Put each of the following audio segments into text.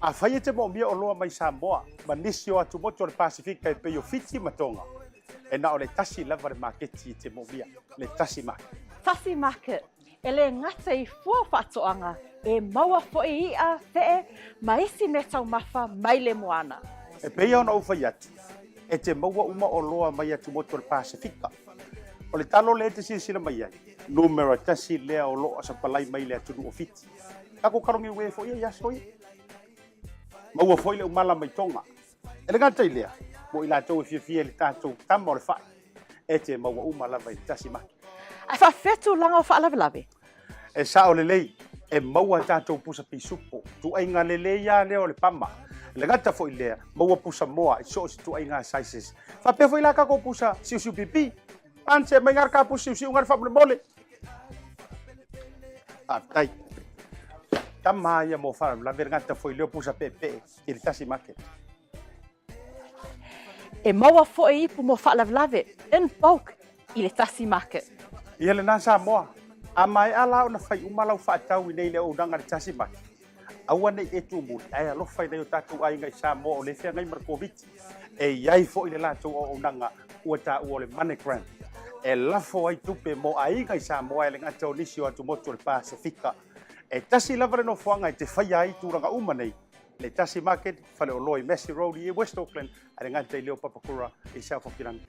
Afai e te moomia oloa mai Samoa ma nisi o atumotu o le Pasefika e pei o Fiti ma Tonga, e na o le tasi lava le maketi e te moomia, le Tasi Market. Tasi Market, e le gata i fua o faatoaga, e maua foi i'a, fe'e, ma isi meataumafa mai le moana. E pei ona ou fai atu, e te maua uma oloa mai atumotu o le Pasefika. O le talo lea e te silasila mai ai, numera tasi lea o lo o sapalai mai le atunuu o Fiti. Tatou talogiuē foi ia i aso ia. Maua foi le umala mai Tonga. E le gata i lea, mo i latou e fiafia i le tatou tama o le fai, e te maua uma lava i le tasi maki. Ae faafefea tulaga o faalavelave? E sao lelei, e maua tatou pusa pisupo, tuaiga lelei lava lea o le pama. E le gata foi i lea, maua pusa moa i so o se tuaiga sizes. Faapea foi la tatou pusa siusiu pipi. Ante mai ngā ka pusa siusiu ngā faamolemole. Faafetai. Tama ia mo faalavelave le gata foi lea o pusa peepee i le tasi market. E maua foi ipu mo faalavelave in bulk i le tasi market. Ia lena Samoa, a maea la ona fai uma lau faatau i nei le auaunaga i le tasi market, aua ne i e tumuli ae alofa i nai o tatou aiga i Samoa o lea e feagai ma le Koviti. E i ai foi le latou auaunaga ua taua o le MoneyGram e lafo ai tupe mo aiga i Samoa e le gata o nisi o atumotu o le Pasefika. E tasi lava le nofoaga e te faia ai tulaga uma nei, le Tasi Market, faleoloa i Massey Road i West Auckland, a le gata i lea o Papakura i South Hokiland.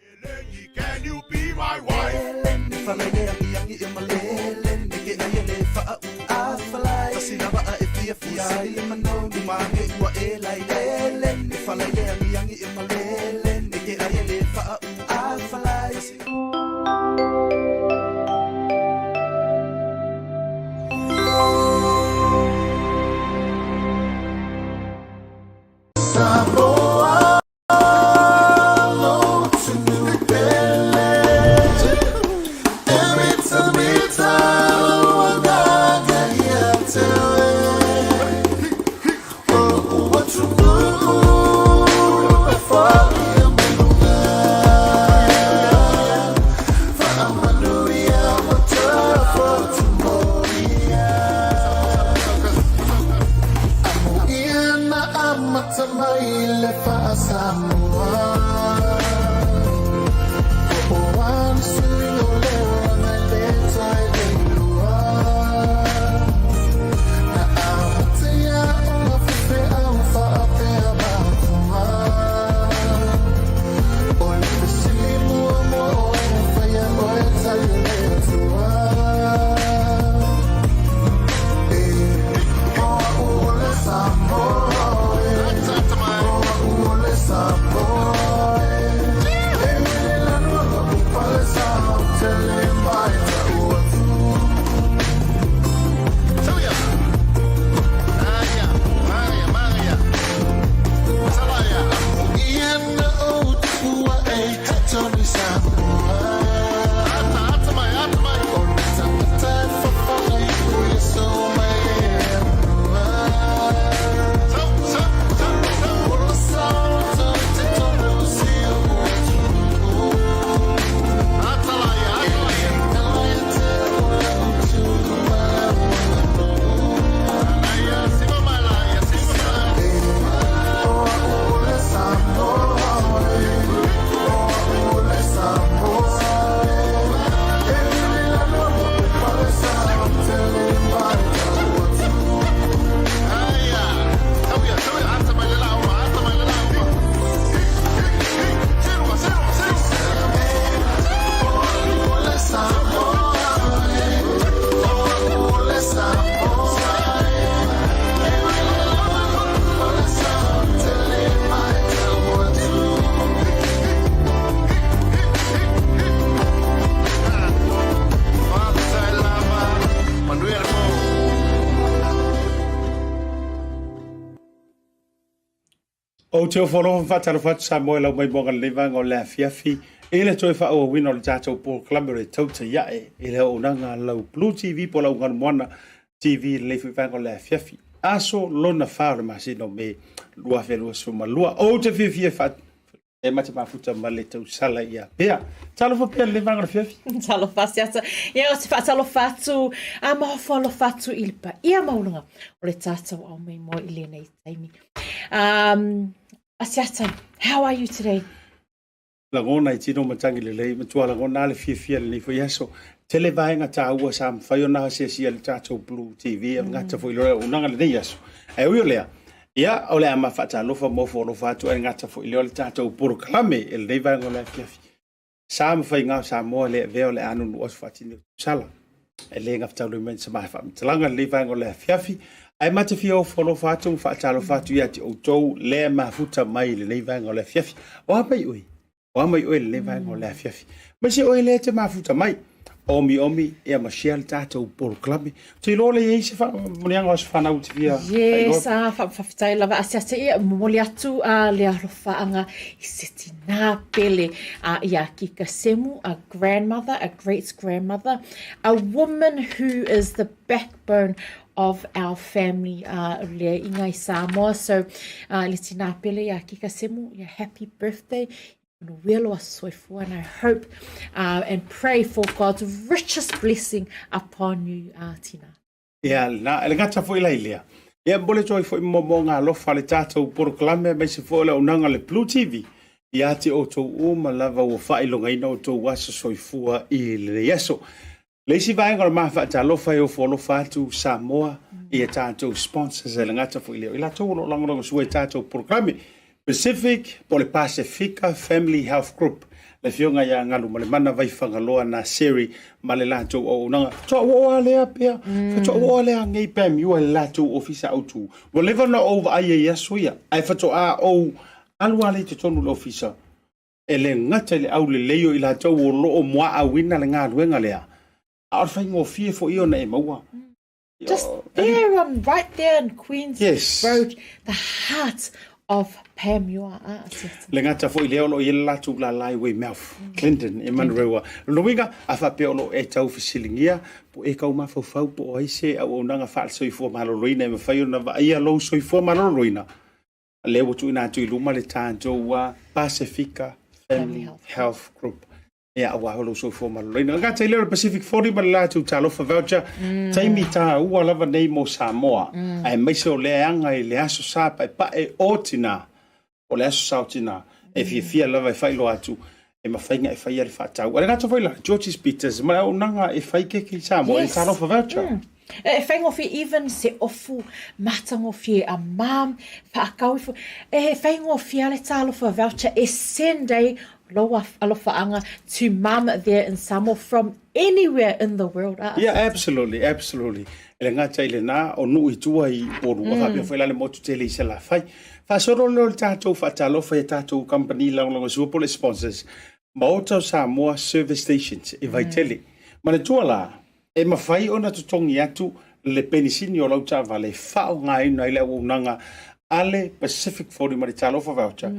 Ou te ofo alofa ma faatalofa atu Samoa i lau maimoaga lenei vaega o le afiafi i le toe faaauauina o le tatou polokalame o le Tautai Ae i le auaunaga a lau Blue TV po o lau Galumoana TV i lenei foi vaega o le afiafi. Aso lona fa o le masina o Me 2022. Ou te fiafia e E ma te mafuta ma le tausala ia pea. Talofa pea le vaega o le afiafi. Talofa Asiata. Ia o se faatalofa atu a ma ofo alofa atu i le paia maualuga o le tātou ao mai moe i lenei taimi. Um, Asiata, how are you today? Lagona i tino matangi lelei, matua lagona le fiafia lenei foi aso. Tele vaega tāua sa mawhai ona asiasia le tātou Blue TV, mm. ngata foi loa auaunaga lenei aso. Ae ui o lea, ia, o le a ma faatalofa ma ofo alofa atu ae gata foi lea o le tātou porokalame e lenei vaega o le afiafi. Sa ma faiga o Samoa le avea o le a nunu aso faatini o tausala. E le gafataulima mai sa mahe faamatalaga lenei vaega o le afiafi. Ae ma te fia ofo alofa atu ma faatalofa atu ia te outou lea mafuta mai i lenei vaega o le afiafi. O a mai oe? O a mai oe i lenei vaega o le afiafi? Mai se oe lea e te mafuta mai. Omiomi, ia ma share le tatou polokalame. Ou te iloa o lea e i ai se faamanuiaga o aso fanau e te fia Yes, ah, faafetai lava asiasi ia momoli atu a le alofaaga i se tinā pele a ia Kika Semu, a grandmother, a great grandmother, a woman who is the backbone of our family uh, le inga i Samoa. So, uh, le tinā pele ia Kika Semu, ia happy birthday. Manuia loa soifua and I hope uh, and pray for God's richest blessing upon you, uh, Tina. Ia, na, le gata foi lai lea. Ia, mo le toi foi mo mo ngā lofa le tātou porokalame aemaise foi o le auaunaga le Blue TV. Ia te outou uma lava ua faailogaina outou aso soifua i lenei aso. Le isi vaega o le ma faatalofa e ofo alofa atu Samoa i a tatou sponsors e le gata foi lea o i latou o lo o lagolagosua i tatou polokalame Pacific po o le Pasefika Family Health Group, le Afioga ia Galumalemana Vaifagaloa Naseri ma le latou auaunaga. Faatoa ua oo lava lea pea, faatoa ua oo lava lea nei Pamua i le latou ofisa autu. Ua leva ona ou vaai ai i aso ia, ae faatoa ou alu lava lea i totonu o le ofisa. E le gata i le aulelei o i latou o lo o muaauina le galuega lea, a o le faigofie foi ia ona e maua. Just there on, right there in Queen's yes. Road, the heart of Panmure. Ah, le gata foi lea o lo o i ai le latou lala i Weymouth, Clinton, e Manurewa. Lona uiga, a faapea o lo o e tau fesiligia, po e kau mafaufau po o ai se auaunaga faale-soifua maloloina e mafai ona vaaia lou soifua maloloina, lea ua tuuina atu i luma le tatou Pasifika Family Health Group. Ia, aua o lou soifua maloloina. Gata i lea o le Pacific 40 ma le latou talofa voucher. Taimi tāua lava nei mo Samoa. Aemaise o lea e aga i le Aso Sa Paepae o Tina. O le Aso Sa o Tina. E fiafia lava e faailoa atu e mafai ona e faia le faatau. A le gata foi la, George's Peters ma le auaunaga e fai keke i Samoa i le talofa voucher. E faigofie even se ofu matagofie a mum whaakau ifo e faigofie a le talofa voucher e send ai lou alofaaga to mum there in Samoa from anywhere in the world. Ah, yeah, absolutely, absolutely. E le gata i lena, o nuu i tua i Upolu, mm. faapea foi la le motu tele i Salafai. Faasolo lea o le tatou faatalofa i a tatou kamupani lagolagosua po o le sponsors, Maota o Samoa Service Stations i Vaitele. Manatua la, e mafai ona totogi atu le penisini o lau taavale e faaaogaina ai le auaunaga a le Pacific 40 ma le Talofa Voucher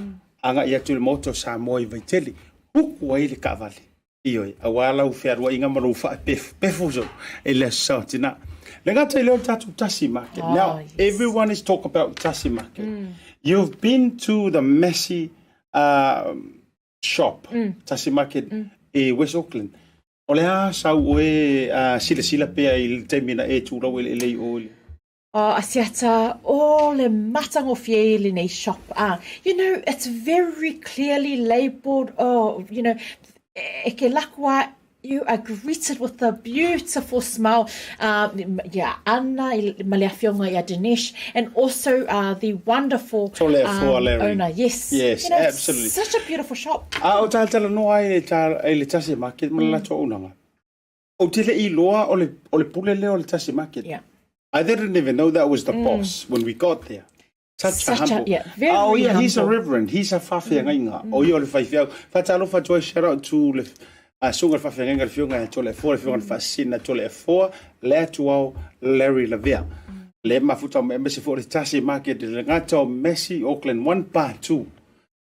agai atu i le Maota o Samoa i Vaitele, uku ai le taavale. Ioe, aua lau fealuaiga ma lou faapefupefu soo i le Aso Saotina. Le gata i lea o le tatou Tasi Market. Now, everyone is talk about Tasi Market. You've been to the Massey uh, shop, mm. Tasi Market mm. i West Auckland. O le a sau oe uh, silasila pea i le taimi na e tūrau eleele i o i Oh, Asiata, oh, le matagofie i lenei shop. Ah, you know, it's very clearly labelled. Oh, you know, e ke lakua You are greeted with a beautiful smile ia Anna ma le afioga ia Dinesh and also uh, the wonderful um, owner. Yes, yes, you know, absolutely. Such a beautiful shop. A o talatalanoa ai le, ta, ai le Tasi Market ma le latou auaunaga. Ou te le i iloa o le, o le pule lea o le Tasi Market. Yeah. I didn't even know that was the boss when we got there. Such, Such a a- humble. yeah, very oh yeah, he's a humble. reverend. He's a faafeagaiga. Mm. O ia o le faifeau. Faatalofa atu ai, shout out to le uh, susuga le faafeagaiga le afioga ia Toleafoa, le afioga le Faasisina Toleafoa, le Atuao Larry Lavea. Le mafuta o aemaise foi o le Tasi Market i le gata o Massey Auckland 1 bar 2.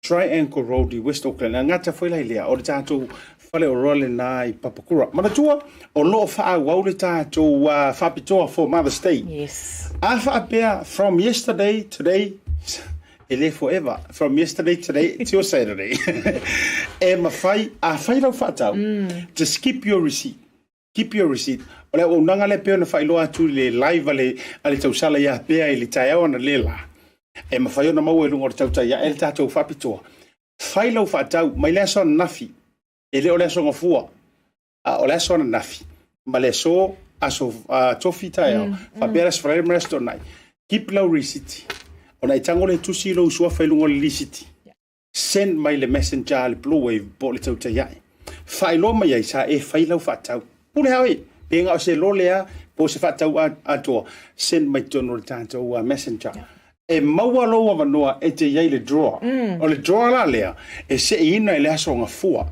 Triangle Road i West Auckland. A gata foi la i lea, o le tatou fale oloa lena i Papakura. Manatua, o lo o faaauau le tatou uh, faapitoa for Mother's Day. Yes. A faapea, from yesterday, today, E le forever, from yesterday, today till Saturday. E mafai, a fai lau faatau, just keep your receipt. Keep your receipt. O le auaunaga lea pei ona faailoa atu i le live a le, a le tausala ia Pea i le taeao ana le la. E mafai ona maua i luga o le tautai ae le tatou faapitoa. Fai lau faatau mai le aso ananafi, e le o le aso gafua, a o le aso ananafi ma le aso aso uh, tofi taeao, mm, faapea le aso Faraire ma le aso Toonai. Keep lau receipt. Ona e tago le tusi i lou suafa i luga o le lisiti. Send mai le messenger a le Blue Wave po o le tautai ae. Faailoa mai ai sa e fai lau faatau. Pule a oe, pe na o se lole a, po o se faatau atoa, send mai totonu o le tatou messenger. E maua lou avanoa e te i ai le draw. O le draw la lea, e seeina i le aso gafua.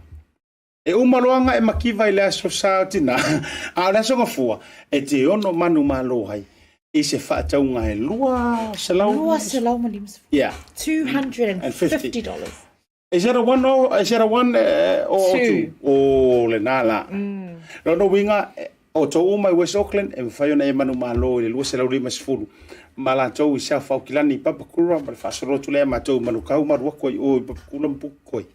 E uma loa ona e makiva i le aso sa o tina, a o le aso gafua, e te ono manumalo ai i se faatauga e 200... 250. Yeah. $250. Is that a one or, is that a one or two? Two. Oh, lena la. Lona uiga, o tou uma i West Auckland, e mafai ona e manumalo i le 250 ma latou i South Aukilani i Papakura, ma le faasolo atu lea matou i Manukau ma alu atu ai i o i Papakura ma Pukekohe.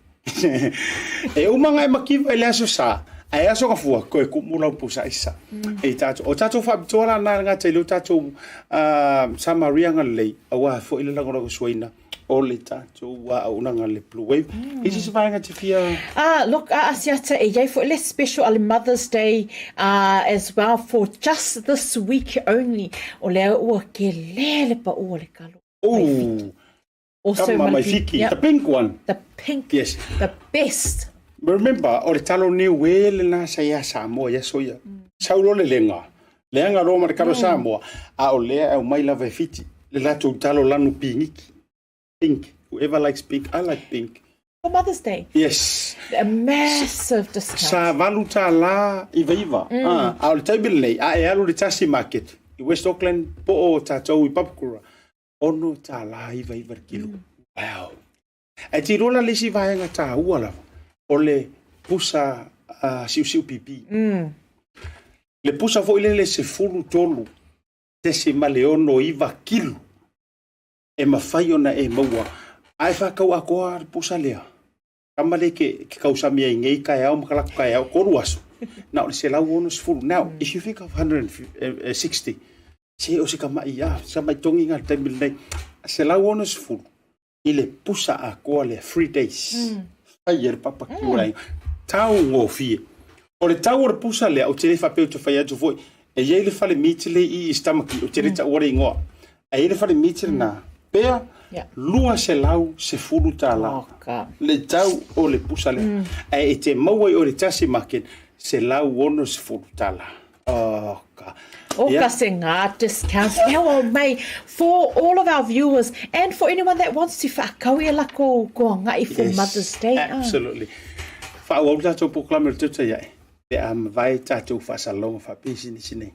E uma ngai makiva i le aso sa, ae aso gafua, koe kumu lau pusa aisa. E tātou, o tātou whaapitoa la nā ngā teile o tātou uh, Samaria ngā lei, aua foi le lagolago suaina o le tātou auaunaga le Blue Wave. Mm. I se vaenga te fia... Ah, look, a Asiata, e iai foi le special a le Mother's Day as well for just this week only. O lea ua ke le le pa ua le kalo. Oh, Also Kama mai pink, fiki, yep. the pink one. The pink, Yes. the best. Remember, o le talo niu e le nā sa ia Samoa ia so ia. Sau lo le lenga. Leanga loa ma le kalo Samoa. A o lea au mai lava e Fiti. Le latou talo lanu pingiki. Pink. Whoever likes pink, I like pink. For Mother's Day. Yes. A massive discount. Sa valu tālā iva iva. Mm. Ah, a o le taimi lenei, a e alu le tasi market i West Auckland po o tātou i Papakura. $6.99 le kilo. Mm. Wow. Ae te iloa la le isi vaega tāua lava, o le pusa uh, siusiu pipi. Mm. Le pusa foi lele 13.69 kilo e mafai ona e maua. A e whakau akoa le pusa lea. Tama le ke, ke kausami ai nei kaeao ma ka lako kaeao, kolu aso. Na o le 160. Now, if you think of 160, se o se kama'i a, se kama'i tongi ngā le taimi lenei, 160 i le pusa akoa lea, 3 days. Fai e le papa ki mm. Tau ngofie. O le tau o le pusa lea, o te le whapea o te whai atu foi, e iai le fale miti le i i stamaki, o te le mm. ua le ingoa. A i le fale miti mm. na, pea, Yeah. $210 Oh, God. le tau o le pusa lea. Mm. Ae e te maua i o le tasi market, $160. Oh, God. O Yeah. ka se ngā discounts lea o mai for all of our viewers and for anyone that wants to whakau ia lako ko ngai for Yes, Mother's Day. Ah. Absolutely. Whaauau tātou pōkalame o le tautai ae, pe a mavae tātou whaasalonga whaapisinisi nei.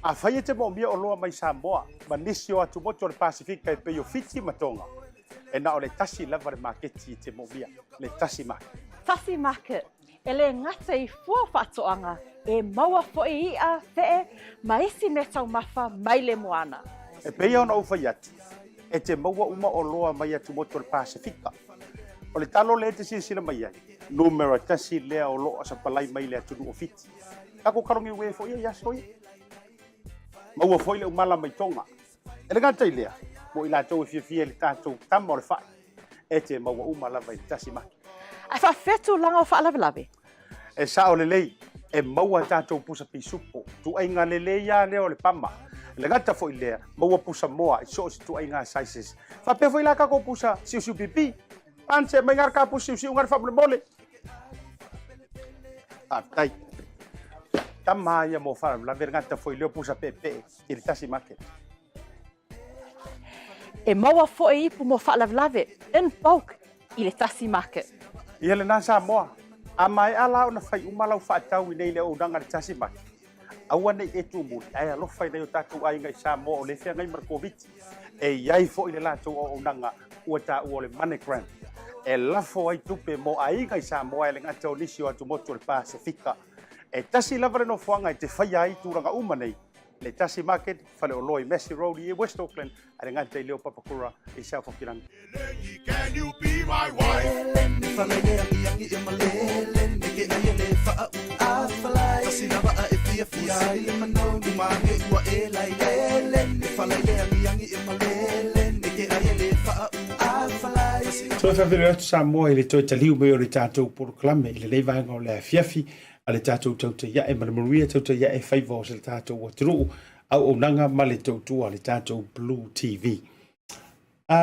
Afai e te moomia oloa mai Samoa ma nisi o atumotu o le Pasifika e pei o Fiti ma Tonga, e na o le tasi lava le maketi e te moomia, le Tasi Market. Tasi Market, e le gata i fua faatoaga, e maua foi i'a, fe'e, ma isi mea taumafa mai le moana. E pei ona ou fai atu, e te maua uma oloa mai atumotu o le Pasifika. O le talo lea e te silasila mai ai, numera tasi lea o loo sapalai mai le atunuu o Fiti. Takou kalogi ue foi ia i aso ia. Maua foi le umala mai Tonga. E le gata i lea, mo i latou e fiafia i le tatou tama o le fai, e te maua uma lava i le tasi maki. Ae faafefea tulaga o faalavelave? E sao lelei, e maua tatou pusa pisupo, tuaiga lelei a lea o le pama. E le gata foi lea, maua pusa moa i so o se tuaiga sizes. Faapea foi la takou pusa siusiu pipi. Pane mai ngā ka pusa siusiu ngā faamolemole. Faafetai. Tama ia mo faalavelave le gata foi lea o pusa peepee i le tasi market. E maua foi ipu mo faalavelave in bulk i le tasi market. Ia lena Samoa, a maea la ona fai uma lau faatau i nei le auaunaga i le tasi market, aua nei e tumuli ae alofa i nai o tatou aiga i Samoa o le feagai ma le Koviti. E i ai foi le latou auaunaga ua taua o le MoneyGram e lafo ai tupe mo aiga i Samoa e le gata o nisi o atumotu o le Pasefika. E tasi lava le nofoaga e te faia ai tulaga uma nei. Le Tasi Market, Faleoloa i Massey Road i West Auckland, a le gata i leo Papakura i South Hokirangi. Can you be my wife? Toe faafeiloai atu Samoa i le toe taliu mai o le tatou polokalame i lenei vaega o le afiafi a le tatou tautai ae ma le manuia tautai ae faiva o se tatou atunuu auaunaga ma le tautua a le tatou Blue TV.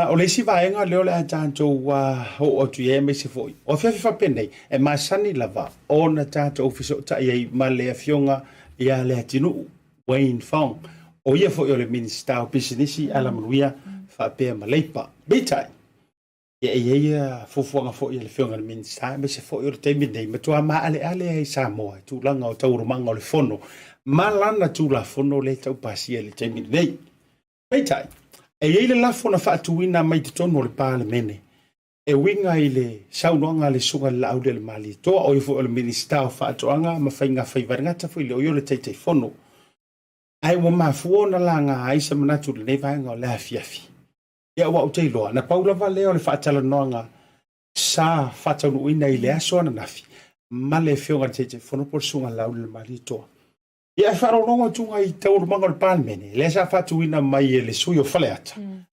O le isi vaega lea o le a tatou oo atu i ai aemaise foi o afiafi faapenei e masani lava ona tatou fesootai ai ma le afioga ia Leatinuu Wayne Fong, o ia foi o le Minisita o Pisinisi, Alamanuia faapea ma Leipa. Peitai, ia e i ai ia fuafuaga foi a le afioga i le Minisita aemaise foi o le taimi lenei, matua maaleale ai Samoa i tulaga o taualumaga o le Fono ma lana Tulafono lea e tau pasia i le taimi lenei. Peitai, e i ai le lafo na faatuina mai totonu o le Palemene e uiga i le saunoaga a le Susuga i le Laaulialemalietoa, o ia foi o le Minisita o Faatoaga ma Faiga Faiva, e le gata foi i lea, o ia o le Taitaifono. Ae ua mafua ona laga ai se manatu i lenei vaega o le afiafi. Ia aua ou te iloa, na pau lava lea o le faatalanoaga sa faataunuuina i le aso ananafi ma le Afioga i le Taitaifono po o le Susuga i le Laaulialemalietoa. Ia, e faalogologo atu i taualumaga o le Palemene, lea sa faatuina mai e le sui o Faleata,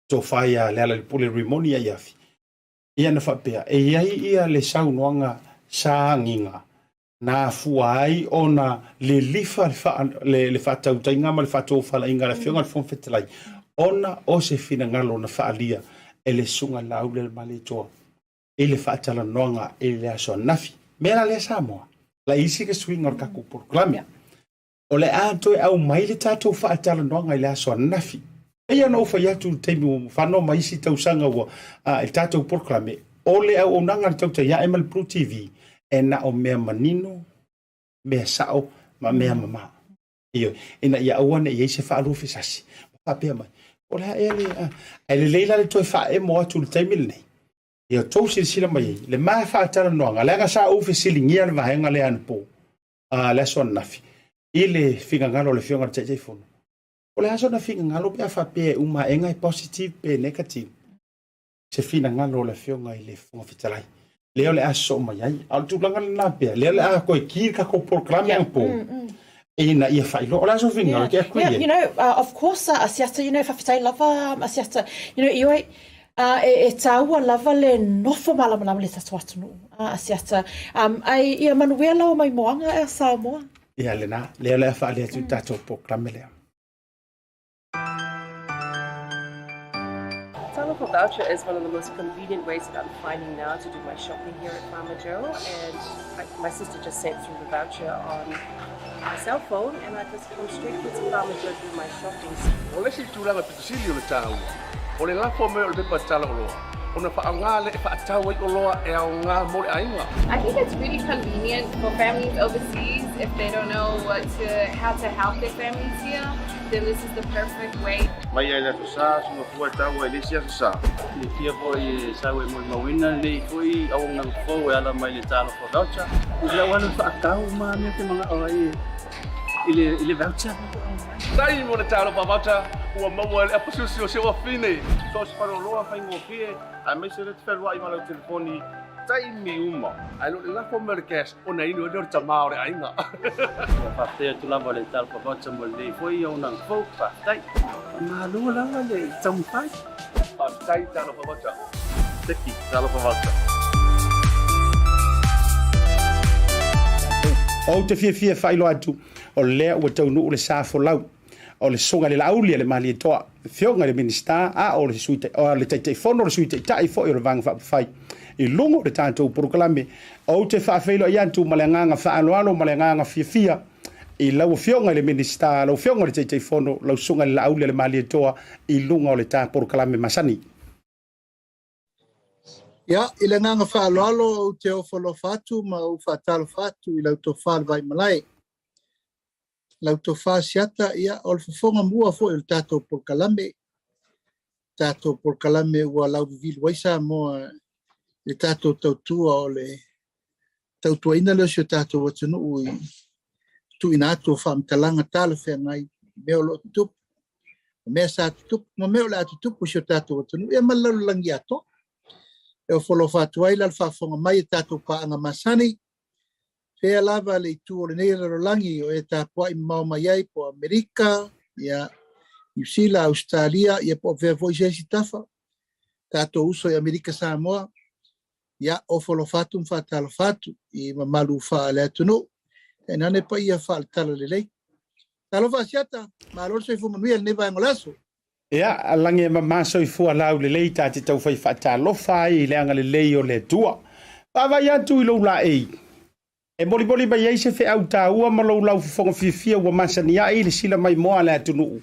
tofa ia Lealailepule Rimoni Aiafi. Ia na faapea, e i ai ia le saunoaga sa agiga na afua ai ona lilifa le, faa, le, le faatautaiga ma le faatofalaiga a le Afioga i le Fofoga Fetalai, ona o se finagalo na faaalia e le Susuga Laaulialemalietoa i le faatalanoaga i le aso ananafi. Mea la lea Samoa, laisi le suiga o le tatou polokalame. O le a toe aumai le tatou faatalanoaga i le aso ananafi. Pei ona ou fai atu i le taimi ua fano ma isi tausaga ua i le tatou polokalame, o le auaunaga a le Tautai Ae ma le Blue TV, e na o mea manino, mea sao ma mea mama. Ioe, ina ia aua ne i i ai se faaluafesasi ma faapea mai, o le a ea le, ae lelei la le toe faaemo atu i le taimi lenei. Ia outou silasila mai ai, le ma faatalanoaga, leaga sa ou fesiligia le vaega lea anapo, le aso ananafi, i le finagalo o le Afioga i le Taitaifono. O le a sona finagalo pe a faapea e uma aega e positive pe negative? Se finagalo o le Afioga i le Fofoga Fetalai. Lea o le a sosoo mai ai. A o le tulaga lena pea, lea o le a toe ki le tatou polokalame anapo, ina ia faailoa. O le a sou finagalo, ke aku Yeah, ia? you know, of course, Asiata, you know, faafetai lava, Asiata, you know, ioe, e, e tāua lava le nofo malamalama le tatou atunuu, Asiata, um, ai, ia manuia lau maimoaga ea Samoa. Ia lena, lea o le a faaalia atu i le tatou polokalame lea. Talofa voucher is one of the most convenient ways that I'm finding now to do my shopping here at Farmer Joe. And I, my sister just sent through the voucher on my cell phone and I just come straight here to Farmer Joe to do my shopping. O le isi tulaga pito sili o le taua, o le lafo mai o le pepa tala oloa, ona faaaoga lea e faatau ai oloa e aoga mo le aiga. I think it's really convenient for families overseas if they don't know what to, how to help their families here, then this is the perfect way. Mai lava i le Aso Sa, soga fua e taua i le isi Aso Sa. Silafia foi e sau e molimauina lenei foi auaunaga fou e ala mai le Talofa Voucher. I lau alu faatau ma mea te manao ai i le, i le voucher. Tai mo le Talofa Voucher ua maua e le apasusi o si ou afine. So o se faleoloa faigofie aemaise le te fealuai ma lau telefoni taimi uma. Ae le o le lafo mai o le cash ona inu ai lea o le tama o le aiga. Ua faafetai atu lava le Talofa Voucher mo lenei foi auaunaga fou. Faafetai. Faamalo lava le taumafai. Faafetai Talofa Voucher. Teki Talofa Voucher. Ou te fiafia e faailoa atu, o lea ua taunuu le sa folau o le Susuga i le Laaulialemalietoa, Afioga i le Minisita, a o le Sui, o le Taitaifono, o le Sui Taitai foi o le Vaega Faaupufai i luga o le tatou polokalame. Ou te faafeiloai atu ma le agaga faaaloalo ma le agaga fiafia i lau Afioga i le Minisita, lau Afioga i le Taitaifono, lau Susuga i le Laaulialemalietoa i luga o le ta polokalame masani. Ia, i le agaga faaaloalo ou te ofo alofa atu ma ou faatalofa atu i lau tofa le Vaimalae. Lau tofa Siata, ia, o le fofoga mua foi o le tatou polokalame, tatou polokalame ua lauvivilu ai Samoa i le tatou tautua o le tautuaina lea o si o tatou atunuu i tuuina atu o faamatalaga talafeagai i mea o lo o tutupu, o mea sa tutupu ma mea o le a tutupu i si o tatou atunuu, ia ma le lalolagi atoa. E ofo alofa atu ai la le faafofoga mai e tatou paaga masani, fea lava le itu o lenei lalolagi o e tapuai mamao mai ai, po o Amerika, ia, Niu Sila, Ausetalia, ia po o fea foi se isi tafa, tatou uso i Amerika Samoa, ia, ofo alofa atu ma faatalofa atu i mamalu faale atunuu, tainane paia faale-talalelei. Talofa Asiata, malo le soifua manuia i lenei vaega o le aso. Ia, lagi e mama soifua laulelei ta te taufai faatalofa ai i le agalelei o le Atua. Vaavaai atu i lou laei, e molimoli mai ai se feau taua ma lou laufofoga fiafia ua masani ai i le sila maimoa a le atunuu.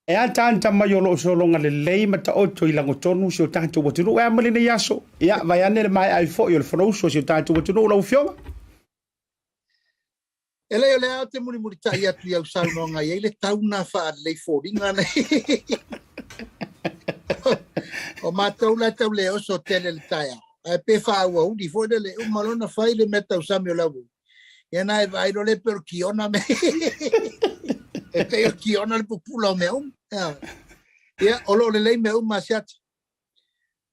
E ataata mai o lo o sologa lelei ma taoto i lagotonu si o tatou atunuu. E a mai lenei aso? Ia, vaeane le maea ai foi o le Fonousu a si o tatou atunuu, lau Afioga. E leai, o lea ou te mulimulitai atu i au saunoaga e i ai le tau na faalelei foliga nei. O matou la e tau le oso tele le taeao, ae pe faaauauli foi lele, uma loa ona fai le mea tausami o le auauli, ia na e vaai loa lea e pei o le kiona me. E pei o le kiona le pupula o mea uma. Ia, o lo o lelei mea uma Asiata.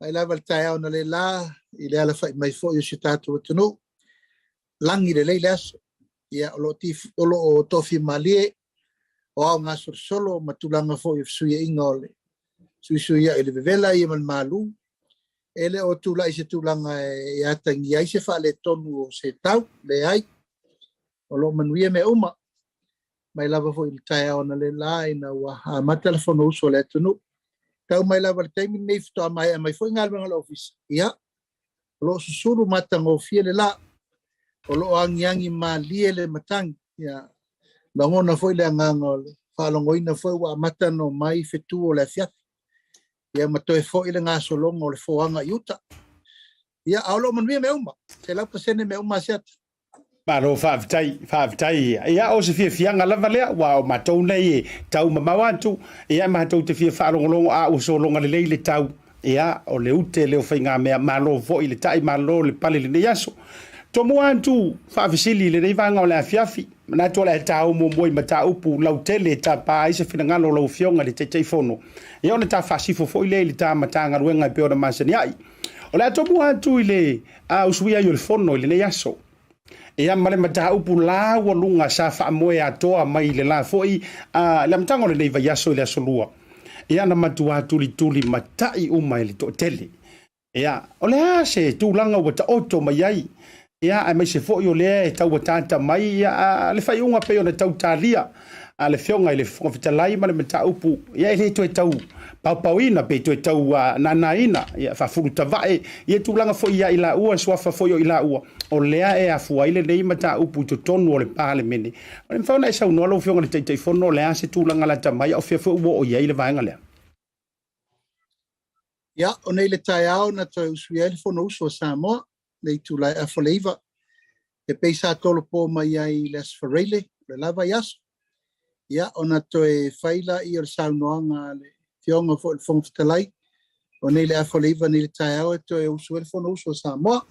Mai lava le taeao na le la i le alafai mai foi o si o tatou atunuu. Lagi lelei le aso. Ia, o lo o, o lo o tofi malie o ao gasolosolo ma tulaga foi o fesuiaiga o le suisuiai o le vevela ia ma le malu. E le o tulai se tulaga e atagia ai se faaletonu o se tau, leai. O lo o manuia mea uma. Mai lava foi i le taeao analeila ina ua amata le Fonousu a le atunuu. Tau mai lava i le taimi lenei faatoa maea mai foi galuega a le Ofisa, ia, o lo o susulu matagofie le la, o lo o agiagi malie le matagi, ia, lagona foi le agaga o le faalogoina foi ua amata ona omai fetu o le afiafi, ia ma toe foi le gasologa o le foaga i uta. Ia, a o lo o manuia mea uma, 100% mea uma Asiata. Malo faafetai, faafetai. Ia, o se fiafiaga lava lea, aua o matou nei e tau mamao atu, ia, matou te fia faalogologo a ua sologa lelei le tau, ia, o le ute lea o faigamea, malo foi le tai, malo le pale i lenei aso. Tomua atu faafesili i lenei vaega o le afiafi, manatu o le a ta o muamua i mataupu lautele e tapa ai se finagalo o lau Afioga i le Taitaifono, ia ona ta faasifo foi lea i le ta Matagaluega e pei ona masani ai. O le a tomua atu i le a usuia ai o le fono i lenei aso. Ia ma le mataupu laualuga sa faamoe atoa mai le la foi a le amataga o lenei vaiaso i le aso Lua. Ia na matua tulituli matai uma e le toatele. Ia, o le a se tulaga ua taoto mai ai? Ia, aemaise foi o lea e tau ataata mai ia le faaiuga pei ona tau talia a le Afioga i le Fofoga Fetalai ma le mataupu, ia e le toe tau paopaoina pe toe tau nānāina, ia faafulutavae ia tulaga foi ia i laua, suafa foi o i laua, o lea e afua ai lenei mataupu i totonu o le Palemene. O le mafai ona e saunoa lau Afioga i le Taitaifono, o le a se tulaga lata mai, a o fea foi ua oo i ai le vaega lea? Ia, o nei le taeao na toe usuia ai le Fonousu a Samoa, le itula e afa le iva, e pei sa tolopo mai ai i le Aso Faraile, o le la vaiaso. Ia, ona toe fai laia o le saunoaga a le Afioga foi i le Fofoga Fetalai, o nei le afa o le iva nei le taeao e toe usu ai le Fonousu a Samoa.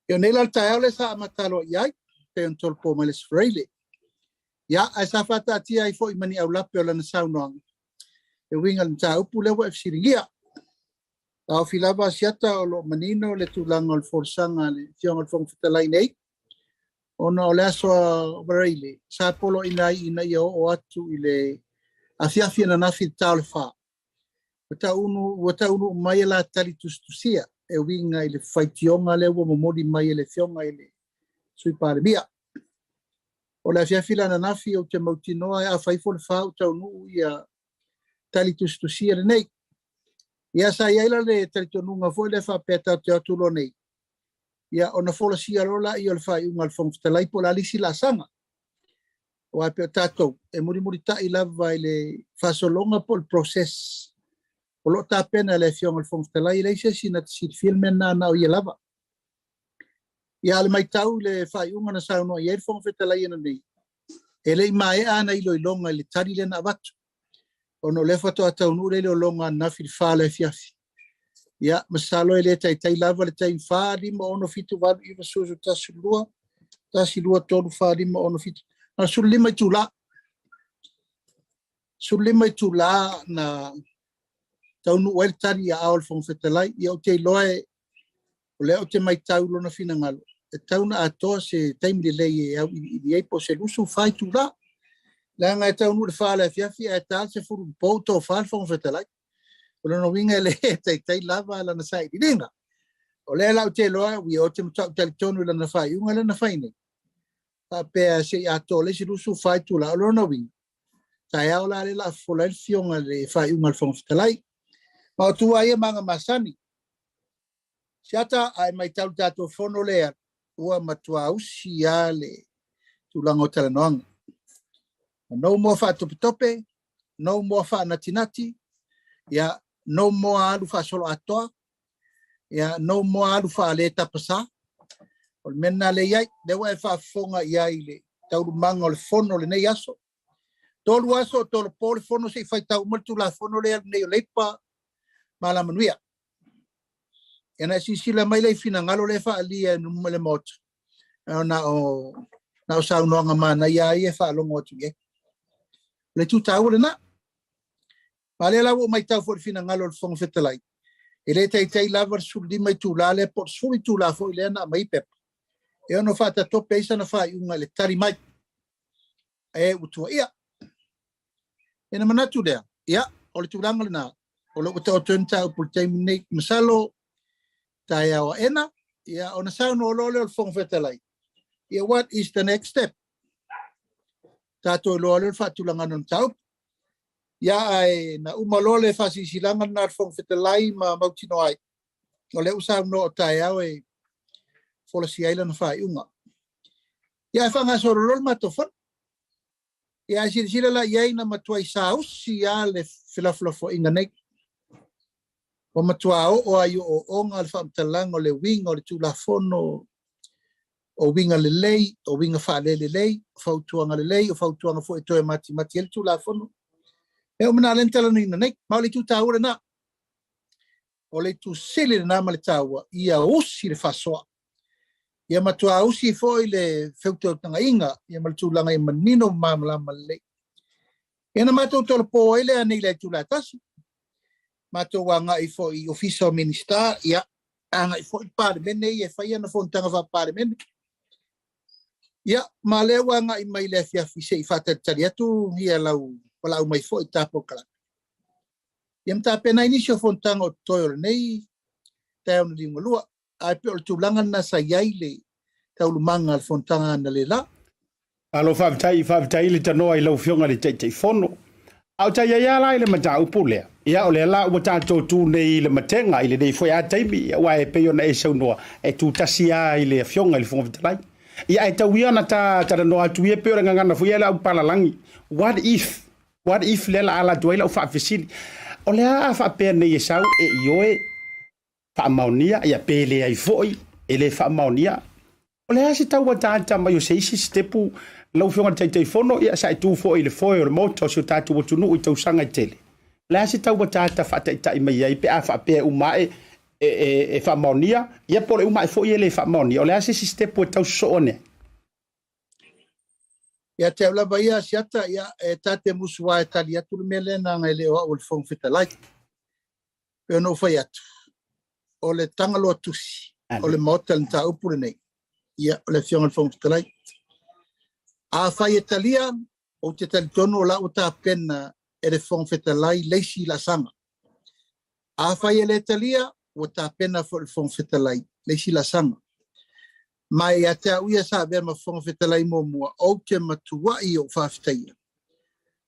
Ia, o nei la le taeao lea sa amata aloaia ai, pei ona tolopo mai le Aso Faraile. Ia, ae sa faataatia ai foi ma ni aulape o lana saunoaga, e uiga i le mataupu lea ua e fesiligia. Taofi lava Asiata o lo o manino le tulaga o le folasaga a le Afioga i le Fofoga Fetalai nei, ona o le aso a Vareile sa poloaiina ai ina ia oo atu i le afiafi ananafi i le ta o le fa. Ua taunuu mai a la tali tusitusia e uiga i le faitioga lea ua momoli mai e le Afioga i le Sui Palemia. O le afiafi la ananafi ou te mautinoa e afa ifo le fa ua taunuu ia tali tusitusia lenei. Ia sa i ai la le talitonuga foi lea faapea tatou te o atu loa nei, ia ona folasia loa laia o le faaiuga a le Fofoga Fetalai po o le a le isi laasaga. Aua e pei o tatou, e mulimulitai lava i le faasologa po o le process o lo o tapena e le Afioga i le Fofoga Fetalai, e leai se isi na te silafia le mea lena na o ia lava. Ia a o le matau i le faaiuga na saunoa i ai le Fofoga Fetalai ananei, e le i maea ana iloiloga i le tali lea na avatu, ona o lea faatoa taunuu le iloiloga ananafi i le fa o le afiafi. Ia, masalo e le taitai lava le taimi 4, 5, 6, 7, 8, 9, 10, 11, 12, 1, 2, 3, 4, 5, 6, 7, na o le 15 itula. 15 itulā na taunuu ai le tali i aao o le Fofoga Fetalai. Ia ou te iloa e o lea ou te matau i lona finagalo, e tatau ona atoa se taimi lelei e auiliili ai po o se 24 itula. Leaga e taunuu i le fa o le afiafi ae ta le 10 i le po ua tofa le Fofoga Fetalai. O lona uiga e le taitai lava lana sailiiliga. O lea la ou te iloa, ou te matuai talitonu i lana faaiuga lea na fai nei, faapea se i atoa le isi 24 itula. O lona uiga, taeao la lea o le a fofola ai le fioga i le faaiuga a le Fofoga Fetalai. Ma o tua ia ma aga masani. Siata, a e matau i le tatou fono lea, ua matua usi lava le tulaga o talanoaga. No more faatopetope, no more faanatinati, ia, no more alu faasoloatoa, ia, no more alu faaletapasā. O le mea lena lea e i ai. Lea ua e faafofoga i ai i le taualumaga o le fono o lenei aso. 3 aso, tolopo le fono se i faitau uma le Tulafono lea alu nei o Leipa ma Alamanuia. Ia na e silasila mai lea i finagalo lea e faaalia i luma o le Maota, na o, na o saunoaga manaia lava ia e faalogo atu i ai. O le itu taua lena. Ma lea la ua ou matau foi i le finagalo o le Fofoga Fetalai, e le taitai lava le 15 itula lea po o le 10 itula foi lea na aumai ai pepa, e ono faatatope ai sana faaiuga i le tali mai a e ua tuuaia. Ona manatu lea, ia, o le tulaga lena, o lo o ua taoto ai le mataupu i le taimi lenei. Masalo taeao aena, ia, ona saunoa loa lea o le Fofoga Fetalai, ia, what is the next step? Tatou iloa lea o le faatulagaga o le mataupu. Ia, ae na uma loa le faasilasilaga lena a le Fofoga Fetalai ma mautinoa ai, o lea ua saunoa o taeao e folasia ai lana faaiuga. Ia, ae faagasolo loa le matou fono. Ia, ae silasila la i ai na matuai sausi lava le felafolafoaiga nei. Ua matua oo lava i ooooga le faamatalaga o le uiga o le Tulafono, o uiga lelei, o uiga faalelelei, o fautuaga lelei, o fautuaga foi e toe matimati ai le Tulafono. Mea uma na lea na talanoaina nei, ma o le itu taua lena. O le itu sili lena ma le taua, ia usi le faasoa. Ia matua usi foi le feuteutagaiga ia ma le tulaga ia manino ma malamalama lelei. Ia na matou tolopo ai lea nei i le itula e 1. Matou agai foi i Ofisa o Minisita, ia agai foi le Palemene ia e fai ana fonotaga faa-Palemene. Ia, ma lea ua agai mai i le afiafi se i faatalitali atu ia lau valaau mai foi i ta polokalame. Ia ma tapena ai nisi o fonotaga o totoe o lenei taeao na liugalua. Ae pei o le tulaga lena sa i ai le taualumaga a le fonotaga analeila. Malo faafetai, faafetai i le tanoa i lau Afioga i le Taitaifono. A o ta i ai lava la i le mataupu lea, ia o lea la ua tatou tu nei i le matega i lenei foi lava taimi, aua e pei ona e saunoa, e tu tasi lava i le Afioga i le Fofoga Fetalai. Ia ae tau ia ona ta talanoa atu ia pei o le gagana foi ia le au palalagi, what if, what if lea la a ala atu ai lau faafesili. O le a a faapea nei e sau e ioe faamaonia, ia pe leai foi, e le faamaonia. O le a se tau ataata mai o se isi sitepu lau Afioga i le Taitaifono, ia sa e tu foi i le foe o le Maota o si o tatou atunuu i tausaga e tele. O le a se tau ataata faataitai mai ai pe a faapea e uma ae e, e, e faamaonia, ia po o le uma ae foi e le faamaonia. O le a se isi sitepu e tau sosoo ane ai? Ia te au lava ia, Asiata, ia, e ta te musu lava e tali atu le mea lea leaga e le o au o le Fofoga Fetalai. Pei ona ou fai atu, o le Tagaloa Tusi o le Maota i le mataupu lenei, ia, o le Afioga i le Fofoga Fetalai. Afai e talia, ou te talitonu o la ua tapena e le Fofoga Fetalai le isi laasaga. Afai e le talia, ua tapena foi e le Fofoga Fetalai le isi laasaga. Ma ia te au ia sa avea ma Fofoga Fetalai muamua, ou te matuai ou faafetaia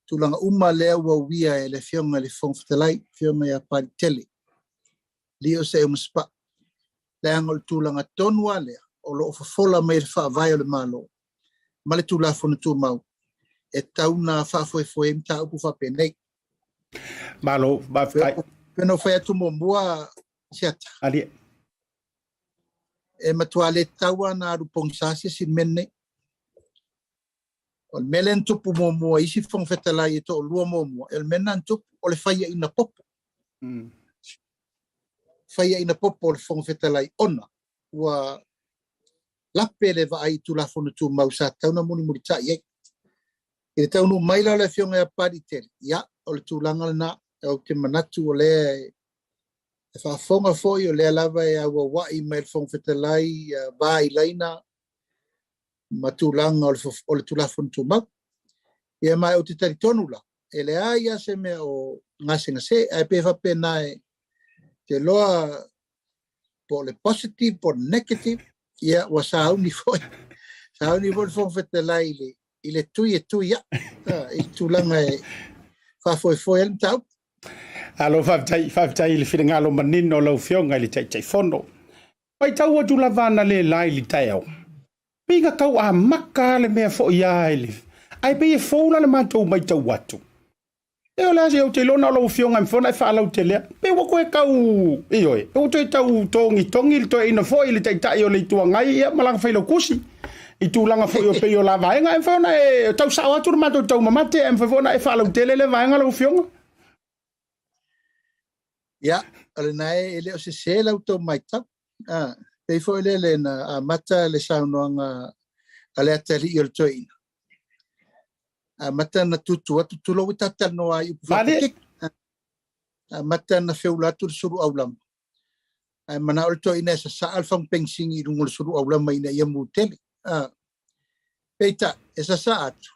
tulaga uma lea ua uia e le Afioga i le Fofoga Fetalai, Afioga ia Paalitele, Lio Seumasipaʻa, leaga o le tulaga tonu lava lea o lo o fofola mai e le Faavae o le Malo ma le Tulafono Tumau e tatau ona faafoefoe ai mataupu faapenei. Malo, faafetai. Pei ona ou fai atu muamua, Siata. Alie. E matua le tatau lava ona alu pogisa se isi i le mea lenei. O le mea lea na tupu muamua i isi Fofoga Fetalai e toalua muamua, o le mea lena na tupu, o le faiaina popo. Faiaina popo o le Fofoga Fetalai ona ua lape le vaai i Tulafono Tumau sa tatau ona mulimulitai ai. I le taunuu mai la o le Afioga ia Papaliitele, ia, o le tulaga lena, ou te manatu o lea e faafofoga foi, o lea lava e auauai mai le Fofoga Fetalai ia va i laina ma tulaga o le Tulafono Tumau. Ia ma ou te talitonu la, e leai lava se mea o gasegase, ae pei e faapena e te loa po o le positive po o le negative, ia ua sauni foi, sauni foi le Fofoga Fetalai i le, i le tui e tui ai, i le tulaga e faafoefoe ai le mataupu. Alo, faafetai, faafetai i le finagalo manino o lau Afioga i le Taitaifono. Matau atu lava ana le la i le taeao, pei na tau amata le mea foi a i le, ae pei e fou la le matou matau atu. E o le a se, ou te iloa na o lau Afioga e mafai ona e faalautelea. Pei ua toe tau, ioe, pei ua toe tau togitogi le toeaina foi i le Taitai o le Itu Agai ia ma lana Failautusi i tulaga foi o pei o la vaega. E mafai ona e tau sao atu le matou taumamate, ae mafai foi ona e faalautele lea vaega lau Afioga. Ia, o lena e le o sese la outou matau. Ah, pei foi lele na amata le saunoaga a le atalii o le toeaina. Amata na tutu atu, tulou e tatalanoa ai upu faapekeke. Amata na feula atu le sulu aulama. Ae manao le toeaina e sasaa le fagu penisini i luga o le sulu aulama ina ia mu tele. Ah, peitai, e sasaa atu,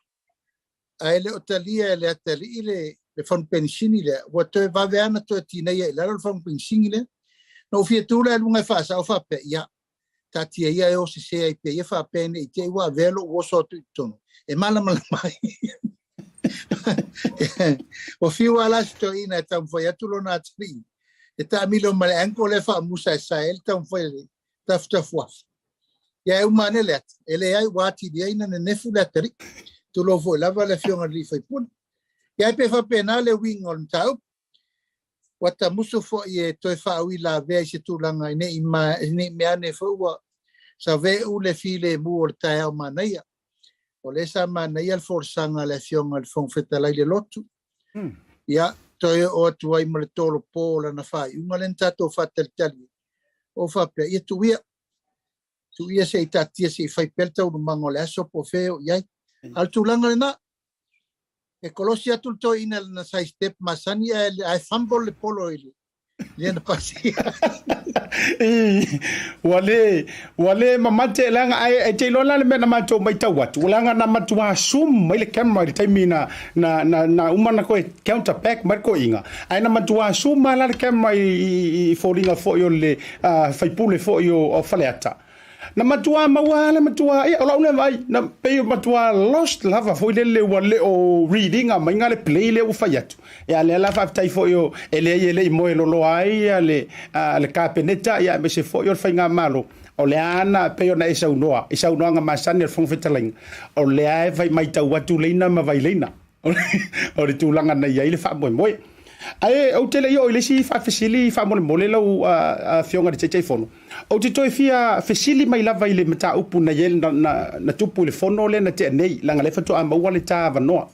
ae le o talia e le atalii le, le fagu penisini lea, ua toe vave ana toe tineia i lalo le fagu penisini lea. Na ou fia tu la i luga e faasao faapea, ia, taatia ia e o sese ai pea ia faapea ne i te i ua avea lou oso atu i totonu e malamalama ai. Ua fiu lava la si toeaina e taumafai atu lona atalii e taamilo ma le ankle lea faamusa e sae ai le taumafai e le tafutafuafi. Ia e uma ane le ata, e leai ua atili ai na nenefu le atalii. Tulou foi lava le afioga i le sui usufono. Ia e pei e faapena le uiga o le mataupu. Ua tamusu foi e toe faauilavea i se tulaga ne i meaane foi ua saveu le filemu o le taeao manaia. O lea sa manaia le folasaga a le Afioga i le Fofoga Fetalai i le lotu. Ia, toe oo atu ai ma le tolopo o lana faaiuga lea na tatou faatalitali ai. Ou faapea, ia tuu ia, tuu ia se i taatia se i fai pea le taualumaga o le aso po o fea e oo i ai. A o le tulaga lena, e kolosi atu le toeaina i lana side step masani ae, ae fumble le polo i le lea na pasi. Ua le, ua le mamate leaga ae e te iloa la le mea na matou matau atu, leaga na matua zoom mai le camera i le taimi na na na, na uma na koe counter back mai le toeaina, ae na matua zoom lava la le camera i, i, i foliga foi o le uh, faipule foi o, o Faleata. Na matua maua le matua, ia, o lau lea vaai, na pei o matua lost lava foi lele ua le o read ina mai le play lea ua fai atu. Ia lea la faafetai foi o e leai e le i moe loloa ai ia le, a, le Kapeneta ia aemaise foi o le Faigamalo. O lea na pei ona e saunoa i saunoaga masani a le Fofoga Fetalaiga, o lea e fai matau atu leina ma vaileina. O le tulaga na i ai le faamoemoe. Ae ou te le i oo i le isi faafesili faamolemole lau Afioga i le Taitaifono, ou te toe fia fesili mai lava i le mataupu na i ai na, na, na tupu i le fono lea na tea nei, leaga o lea faatoa maua le ta avanoa.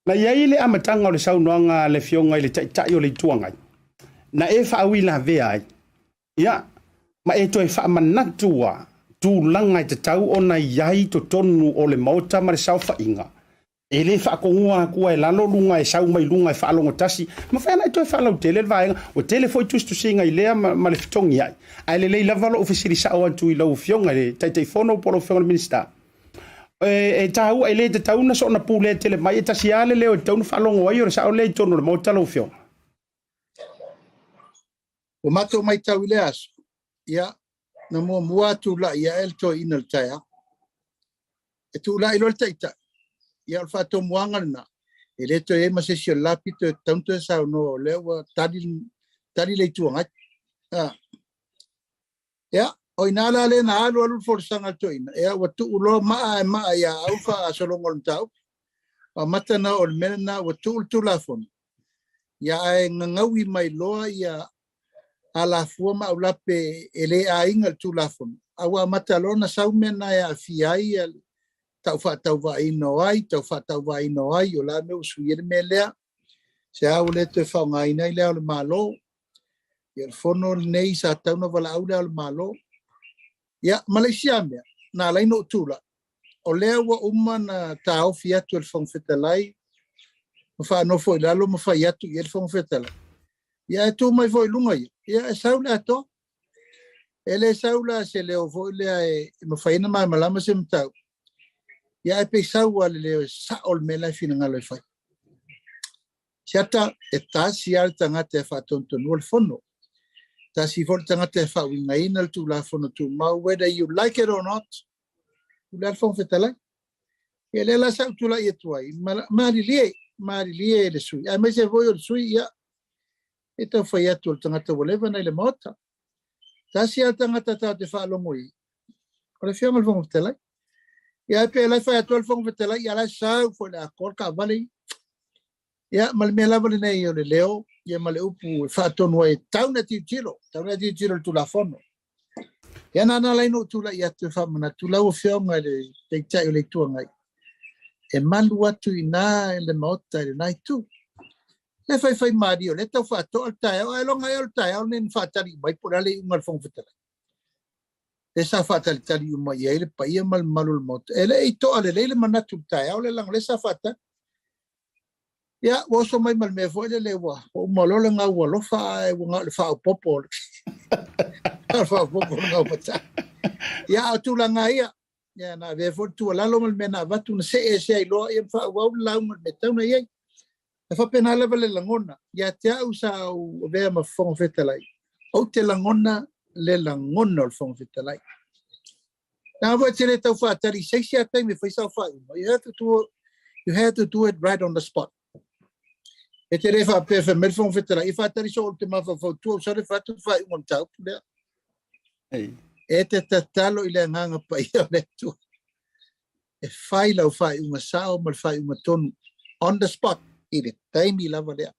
Na i ai le amataga o le saunoaga a le Afioga i le Taitai o le Itu Agai, na e faauilavea ai, ia, ma e toe faamanatu a tulaga e tatau ona i ai totonu o le Maota ma le saofaiga, E le faatonua atua e lalo luga e sau mai luga e faalogo tasi. Mafai ona e toe faalautele le vaega. Ua tele foi tusitusiga i lea ma, ma le fetogiai. Ae lelei lava lou fesili sao atu i lau Afioga i le Taitaifono po o lau Afioga i le Minisita. E, e taua, e le tatau ona soona pulea tele mai, e tasi lava le leo e tatau ona faalogo ai, o le sao lea i totonu o le Maota lau Afioga. Ua matou matau i lea aso, ia, na muamua tulai ae le toeaina i le taeao. E tulai loa le taitai, ia o le faatomuaga lena, e le toe i ai ma se isi o le la pito e tatau ona toe saunoa o lea ua tali, tali le Itu Agai. Ah. Ia, o ina la lea na alu alu le folasaga a le toeaina, ia ua tuu loa maa ae maa ia au le faagasologa o le mataupu. O amata na o le mea lena ua tuu le Tulafono, ia ae gagaui mai loa ia alafua ma aulape e le aiga i le Tulafono, a ua amata loa ona sau mea na e aafia ai le tau faatauvaaina o ai, tau faatauvaaina o ai, o le a le mea ua sui ai le mea lea, se a ua le toe faaaogaina ai le Ao o le Malo. Ia, o le fono lenei sa tatau ona valaau le Ao o le Malo. Ia, ma le isi lava mea, na ala ai ona ou tulai, o lea ua uma na taofi atu e le Fofoga Fetalai ma faanofo i lalo ma fai atu i ai le Fofoga Fetalai, ia ae tu mai foi i luga ia, ia e sau le atoa. E le sau la se leo foi lea e mafai ona malamalama se mataupu, ia ae pei sau lava le leo e sao le mea la e finagalo e fai. Siata, e tasi lava le tagata e faatonutonua le fono. Tasi foi le tagata e faauigaina le Tulafono Tumau, whether you like it or not, o le a le Fofoga Fetalai. Ia lea la sa ou tulai atu ai, malilie, malilie le sui, aemaise foi o le sui, ia, e tau fai atu o le tagata ua leva na i le Maota. Tasi lava le tagata tatou te faalogo i ai, o le Afioga i le Fofoga Fetalai. Ia ae pei o la e fai atu le Fofoga Fetalai, ia la e sau foi le atoa le taavale ia. Ia, ma le mea lava lenei o le leo, ia ma le upu e faatonu ai, e tau na tilotilo, tau na tilotilo i le Tulafono. Ia na ala ai na ou tulai atu e faamanatu lau Afioga i le Taitai o le Itu Agai, e malu atu i ina i le Maota i lena itu. Le faifaimalie o lea e tau faatoa le taeao, ae loga ea o le taeao lenei na faatali uma ai po o le a le iuga a le Fofoga Fetalai. Lea sa faatalitali uma i ai le paia ma le mamalu o le Maota. E le i toa lelei le manatu i le taeao lea, leaga o lea sa faatali. Ia, ua oso mai ma le mea foi lele ua uma loa le gau alofa ae ua na o le faaopoopo o le faaopoopo o le gau matai. Ia, a o tulaga ia, ia na avea foi le tuualalo ma le mea na avatu na see ese ai loa ia ma faaauau le lauga i le mea tatau ona i ai. E faapena lava le lagona ia te au sa ou avea ma Fofoga Fetalai, ou te lagona le lagona o le Fofoga Fetalai. Leaga foi e te le tau faatali i se isi lava taimi e fai sau faaiuga. You have to do, you have to do it right on the spot. E te le faapea fai mai le Fofoga Fetalai, e faatali soo ou te mafaufau tua, ou sau e fai atu le faaiuga o le mataupu lea. E te tatalo i le agaga paia o le Atua e fai lau faaiuga sao ma le faaiuga tonu on the spot i le taimi lava lea.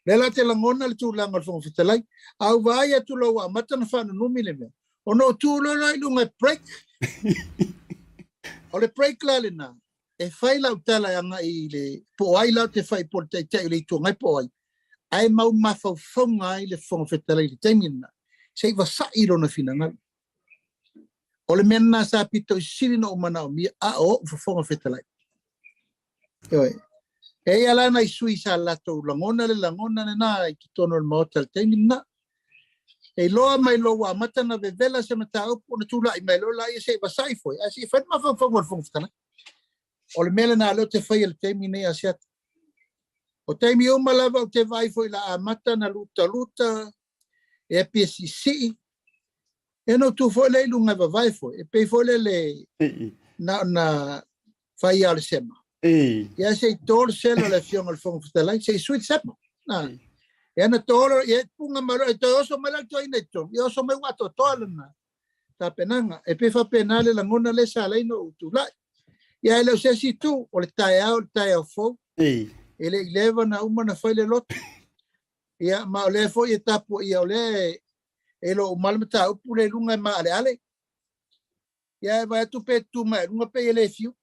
Lea la te lagona le tulaga o le Fofoga Fetalai, a ou vaai atu loa ua amata ona faanunumi le mea, ona ou tu loa lea i luga e break. O le break la lena, e fai lau tala e agai i le, po o ai la ou te fai, po o le Taitai o le Itu Agai po o ai, ae mau mafaufauga ai le Fofoga Fetalai i le taimi lena, se i vasa'i lona finagalo. O le mea lena sa pito i sili ona ou manaomia a o ou Fofoga Fetalai. Ioe. E i ai la nai sui sa latou lagona le lagona lena i totonu o le Maota i le taimi lena. E iloa mai loa ua amata ona vevela se mataupu ona tulai mai loa laia se i vasa'i foi, ae se i fai le mafaufauga o le Fofoga Fetalai. O le mea lena lea ou te faia i le taimi nei Asiata. O taimi uma lava ou te vaai foi la amata ona lutaluta, e pei e siisii, ia ona ou tu foi lea i luga e vavae foi, e pei foi lele na ona fai lava o le sema. Ia se i to le selo a le Afioga i le Fofoga Fetalai, se i sui le sema. Ia na to loa, ia punga mai loa, e toe oso mai la le toeaina i totonu, ia oso mai ua atoatoa lana tapenaga. E pei faapena le lagona lea sa ala ai ona ou tulai. Ia e le o se isi itu, o le taeao o le taeao fou. E le i leva ona uma ona fai le lotu. Ia, ma o lea foi e tapuaia, o lea e iloa uma le mataupu lea i luga e maaleale. Ia, e vaai atu pe tu mai luga pe e le fiu.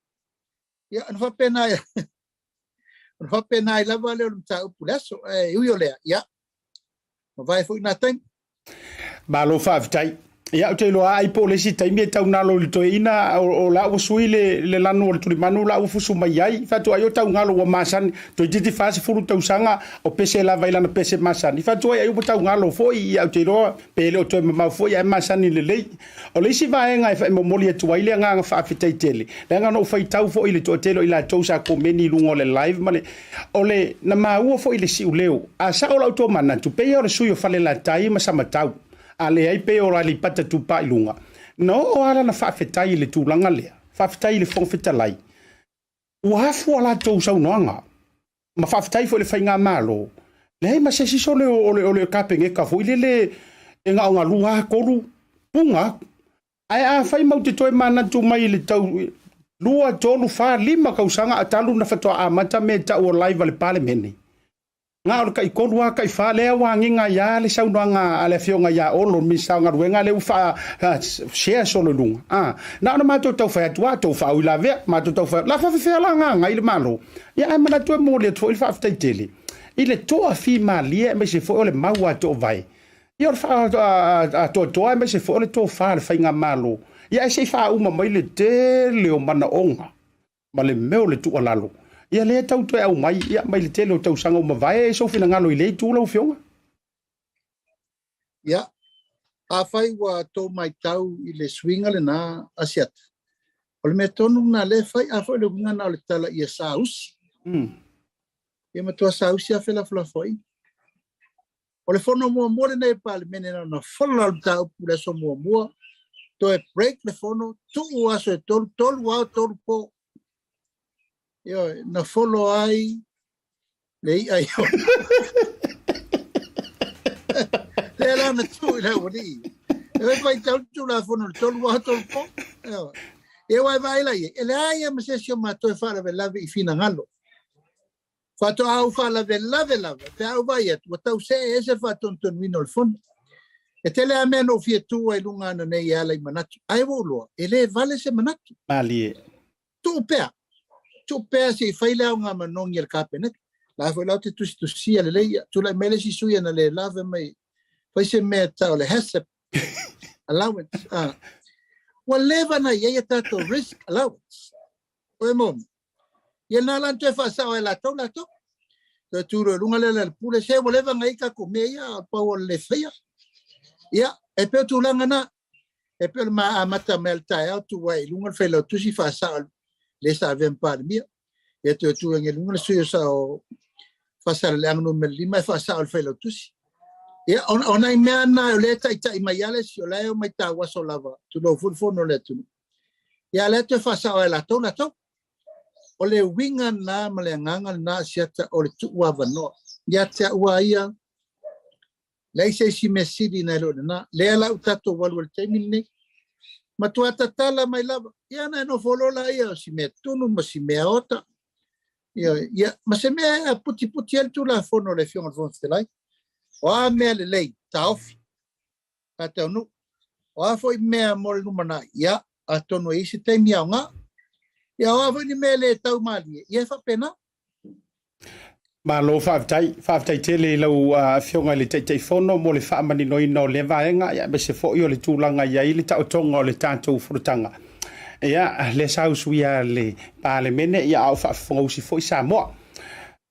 Ia, ona faapena ai, ona faapena ai lava lea o le mataupu i le aso. Ae ui o lea, ia, mavae foi na taimi. Malo faafetai. Ia, ou te iloa ai po o le isi taimi e tau nalo i le toeaina, o la ua sui le, le lanu o le tulimanu la ua fusu mai ai. Faatu ai o tau galo ua masani, toeitiiti 40 tausaga o pese lava i lana pese masani. Faatu ai ai ua tau galo foi, ia ou te iloa pe le o toe mamao foi ae masani lelei. O le isi vaega e momoli atu ai le agaga faafetai tele, leaga na ou faitau foi i le toatele o i latou sa komeni i luga o le live ma le, o le, na maua foi i le siuleo. A sao la outou manatu, pei o le sui o Falelatai ma Samatau, a leai pei o Aleipata Itupa i Luga, na oo lava lana faafetai i le tulaga lea, faafetai i le Fofoga Fetalai, ua afu a latou saunoaga, ma faafetai foi i le faigamalo, leai ma se isi sole o le Kapeneta foi lele e na o na lua tolu puga atu. Ae afai matou te toe manatu mai i le tau 2, 3, 4, 5 tausaga talu na faatoa amata mea e tau o live a le Palemene, na o le tai tolu lava, tai fa, lea ua agiga ai lava le saunoaga a le Afioga ia Olo, le Minisita o Galuega, lea ua faa share solo i luga. A, na ona matou tau fai atu lava, tou faauilavea, matou tau fai atu, la faafefea la ona agai le Malo? Ia ae manatu e momoli atu foi le faafetai tele i le toafimalie aemaise foi o le mau a toovae. Ia o le faaatoatoa aemaise foi o le tofa a le faigamalo. Ia ae se i faauma mai le tele o manaoga ma le mea o le tuualalo, ia lea e tau toe aumai ia mai le tele o tausaga ua mavae sou finagalo i lea itu lau Afioga. Ia, afai ua tou matau i le suiga lena Asiata, o le mea tonu lena lea e fai, a foi o le uiga lena o le tala ia saausi. Ia matua saausi lava felafolafoaiga. O le fono muamua lenei a le Palemene na ona fola le mataupu i le aso muamua, toe break le fono, tuu aso e tolu, tolu ao tolu po. Ioe, na folo ai le i'a i ona. Lea la na tuu i le aualii. E fai faitau le Tulafono i le tolu ao tolu po. Ioe. Ia aua e vaai la i ai, e leai lava ma se isi o matou e faalavelave i finagalo. Faatoa ou faalavelave lava pe a ou vaai atu ua tau see ese le faatonutonuina o le fono. E tele lava mea na ou fia tu ai i luga ananei e ala i manatu, ae ua ou iloa, e le vale se manatu. Malie. Tuu pea, tuu pea se i fai le aoga manogi a le Kapeneta. La foi la ou te tusitusia lelei, ia, tulai mai le isi sui ana le la fai mai, fai se mea e tau o le HACCP allowance. Ah. Ua leva na i ai a tatou risk allowance. Oe momi. Ia na la na toe faasao e latou latou. Toe tu loa i luga le le pule se ua leva na i ai tatou mea ia a pau o le le faia. Ia, e pei o tulaga na. E pei o le ma amata mai le taeao tu ai i luga le failautusi faasao le sa avea ma Palemia. Ia toe tu ai i luga le sui o sa o Faasaleleaga numera 5 e faasao le failautusi. Ia, o nai mea na o lea e taitai mai lava le isi, o la e omai tauaso lava, tulou foi le fono a le atunuu. Ia, lea toe faasao e latou latou. O le uiga lena ma le agaga lena Asiata o le tuu avanoa. Ia te au lava ia, leai se isi mea sili nai lo lena. Lea la ua tatou alu ai i le taimi lenei. Matua tatala mai lava. Ia ona e nofo loa laia o si mea tunu ma si mea ota. Ia, ia, ma se mea e putiputi ai le Tulafono a le Afioga i le Fofoga Fetalai. O a mea lelei, taofi. Faataunuu. O a foi mea mo le lumanai, ia, atonu e i ai se taimi aoga. Ia, o a foi ni mea e le tau malie, ia e faapena. Malo faafetai. Faafetai tele i lau Afioga i le Taitaifono mo le faamaninoina o lea vaega, ia, aemaise foi o le tulaga i ai le taotoga o le tatou fonotaga. Ia, lea sa usuia le Palemene, ia, a o faafofogausi foi Samoa.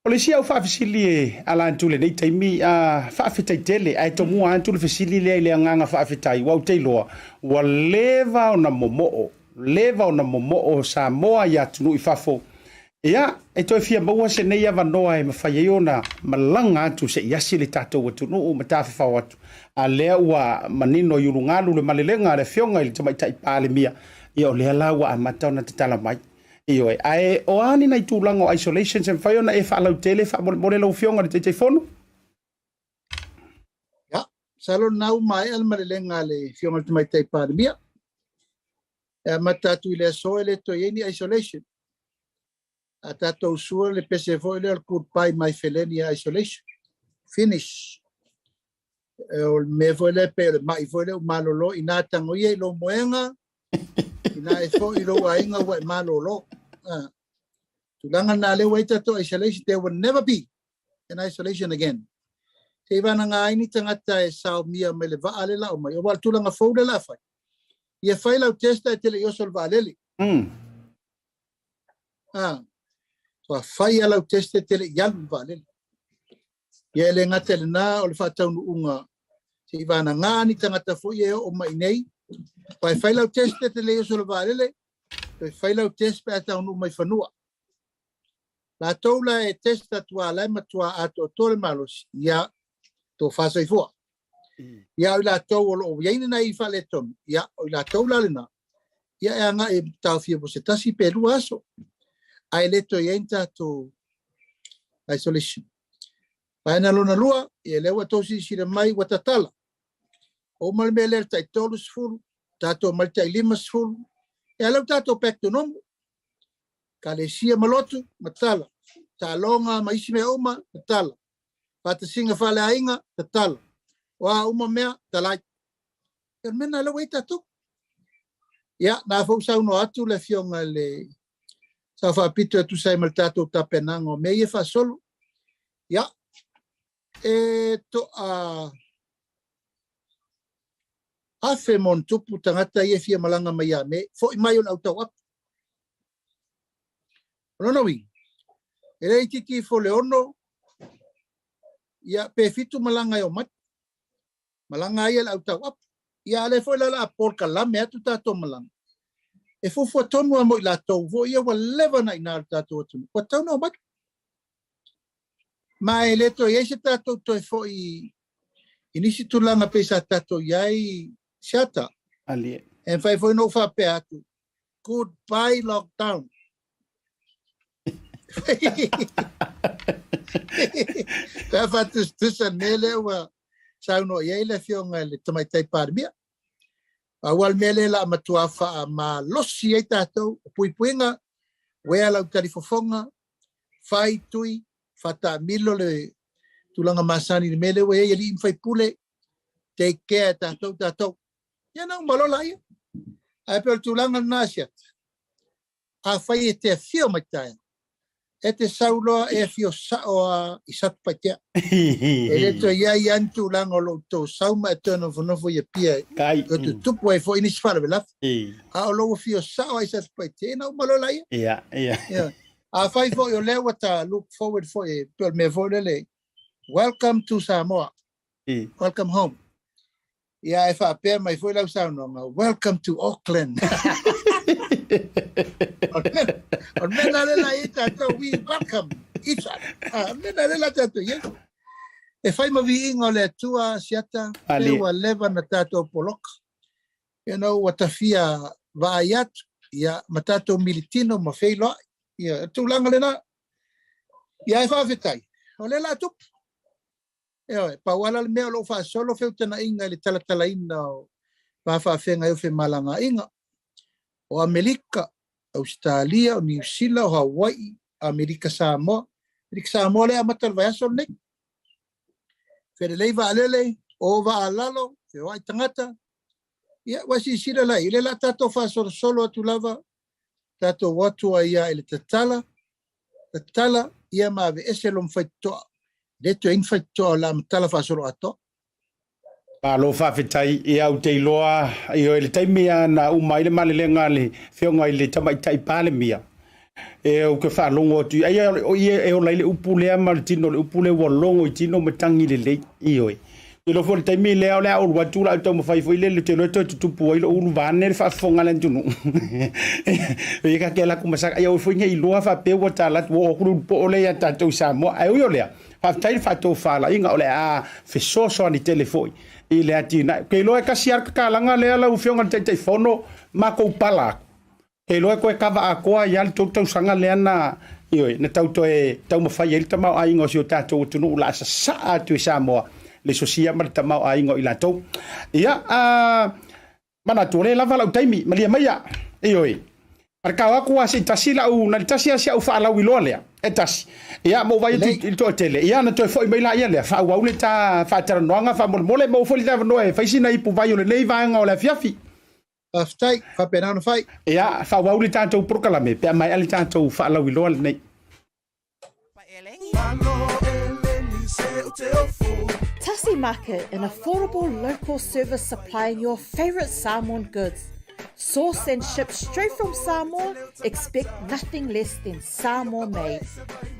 O le isi au faafesili e ala atu i lenei taimi, a, faafetai tele, ae tomua atu le fesili lea i le agaga faafetai, ua ou te iloa, ua leva ona momoo, leva ona momoo Samoa i atunuu i fafo. Ia, e toe fia maua se nei avanoa e mafai ai ona malaga atu se i asi le tatou atunuu ma tafafao atu, a lea ua manino i ulugalu le malelega a le Afioga i le Tamaitai Palemia, ia o lea la ua amata ona tatala mai. Ioe. Ae o a ni nai tulaga o isolations e mafai ona e faalautele faamolemole lau Afioga i le Taitaifono? Ia, masalo lena ua maea le malelega a le Afioga i le Tamaitai Palemia. E amata atu i le aso e le toe i ai ni isolation. A tatou sua le pese foi lea o le goodbye my feleni isolation. Finish. O le mea foi lea pei o le mai foi lea ua malolo ina tago ia i lou moega, ina e foi i lou aiga ua e malolo. Tulaga lena lea ua i ai tatou isolation, there will never be an isolation again. Se i vanaga ai ni tagata e saomia mai le vaa le lao mai. Aua o le tulaga fou lea o le a fai. Ia fai lau test ae te le i oso i le vaalele. Ua fai lava lau test e te le i alu i le vaalele. Ia e le gata i lena o le faataunuuga se i vanaga ni tagata foi e oo mai nei. Aua e fai lau test e te le i oso i le vaalele, toe fai lau test pe a taunuu mai fanua. Latou la e test atu lava la e matua atoatoa le malosi, ia tofa soifua. Ia o i latou o lo o i ai ni nai faaletonu, ia o i latou la lena, ia e agai e taofia mo se tasi pe lua aso, ae le toe i ai ni tatou isolation. Vaega lona lua, ia lea ua outou silasila mai ua tatala. Ua uma le mea lea i le tai 30, tatou omai i le tai 50, ia lea ua tatou back to normal. Ekalesia ma lotu, tatala. Taaloga ma isi mea uma, tatala. Faatasiga faaleaiga, tatala. O a uma mea, talai. O le mea lena lea ua i ai tatou. Ia, na foi ua saunoa atu le Afioga i le Sao Faapito e tusa ai ma le tatou tapenaga o mea ia e faasolo. Ia, e toa... 1000 ma ona tupu tagata ia e fia malaga mai ia Me, fo'i mai o le au tau apu. O lona uiga, e le itiiti ifo le ono, ia, pe fitu malaga e omai. Malaga ai e le au tau apu. Ia, a lea foi la o le a polokalame atu tatou malaga, e fuafua tonu lava mo i latou foi ia ua leva ona i ina i le tatou atunuu, ua tatau ona omai. Ma e le toe i ai se tatou toe foi i nisi tulaga pei sa tatou i ai Seata. Alie. E mafai foi ona ou faapea atu, goodbye lockdown. Pe a faatusatusa le mea lea ua saunoa i ai le Afioga i le Tamaitai Palemia. Pau lava le mea lea o le a matua faamalosi ai tatou, o puipuiga, uea lau talifofoga, fai tui, faataamilo le tulaga masani i le mea lea ua i ai alii ma faipule, take care e tatou tatou. Ia na uma loa laia. Ae pei o le tulaga lena Siata. Afai e te afio mai taeao, e te sau loa e afio sao lava i Satupaitea. E le toe i ai lava ni tulaga o lo outou sau ma e toe nofonofo i Apia e toe tutupu ai foi nisi faalavelave. A o lou afio sao lava i Satupaitea, ia na uma loa laia. Ia. Afai foi o lea ua ta look forward foi e pei o le mea foi lele, welcome to Samoa, welcome home. Ia e faapea mai foi lau saunoaga, welcome to Auckland. O le mea lena lea la i ai tatou, we welcome each other. Ah, o le mea lena lea la tatou i ai. E fai ma viiga o le Atua, Siata, pe ua leva na tatou poloka. You know, ua tafia vaai atu, ia, ma tatou militino ma feiloai. Ia, o tulaga lena. Ia, e faafetai. O lea la a tupu. Ioe, pau lava la le mea o lo o faasolo feutanaiga i le talatalaina o va faafeagai o femalagaaiga, o Amerika, Ausetalia, o Niu Sila, o Hawaii, Amerika Samoa. Amerika Samoa lea e amata i le vaiaso lenei. Felelei vaalele, o vaa lalo, feoai tagata. Ia, ua silasila la i ai, o lea o le a tatou faasolosolo atu lava tatou o atu ai lava i le tatala, tatala, ia ma aveese lona faitotoa. E le toe i ai ni faitotoa o le a matala faasoloatoa. Malo faafetai. Ia ou te iloa, ioe, i le taimi lava na uma ai le malelega a le Afioga i le Tamaitai Palemia, e ou te faalogo atu, ai o i e ola ai le upu lea ma le tino o le upu lea ua logo i tino matagi lelei, ioe. Te iloa foi o le taimi lea o le a ou alu atu o le a ou taumafai foi lele, ou te iloa e toe tutupu ai lou ulu vaeane le faafofoga a le atunuu. Ia ka te alu atu ma saka, ia aua foi ne i iloa faapea ua ta alu atu ua oo atu le ulu poo lea ia tatou i Samoa. Ae ui o lea, faafetai le faatofalaiga, o le a fesoasoani tele foi i le atinae. Ou te iloa e tasi lava le tatalaga lea lau Afioga i le Taitaifono, matou pala atu. Te iloa e toe kava atoa ai lava le tou tausaga lea na, ioe, na tau toe taumafai ai le tamaoaiga o si o tatou atunuu o le a sasaa atu i Samoa le sosia ma le tamaoaiga o i latou. Ia, a manatu o lea e lava lau taimi, malie maia, ioe. A tao atu lava se i tasi lau, na o le tasi lava si au faalauiloa lea, e tasi. Ia, ma ou vaai atu i le toatele, ia ona toe foi mai laia lea, faaauau le ta faatalanoaga faamolemole, maua foi le avanoa e fai sina ipuvai o lenei vaega o le afiafi. Faafetai, faapena ona fai. Ia, faaauau le tatou polokalame pe a maea le tatou faalauiloa lenei. Tasi Market, an affordable local service supplying your favourite Samoan goods. Sourced and shipped straight from Samoa, expect nothing less than Samoa made.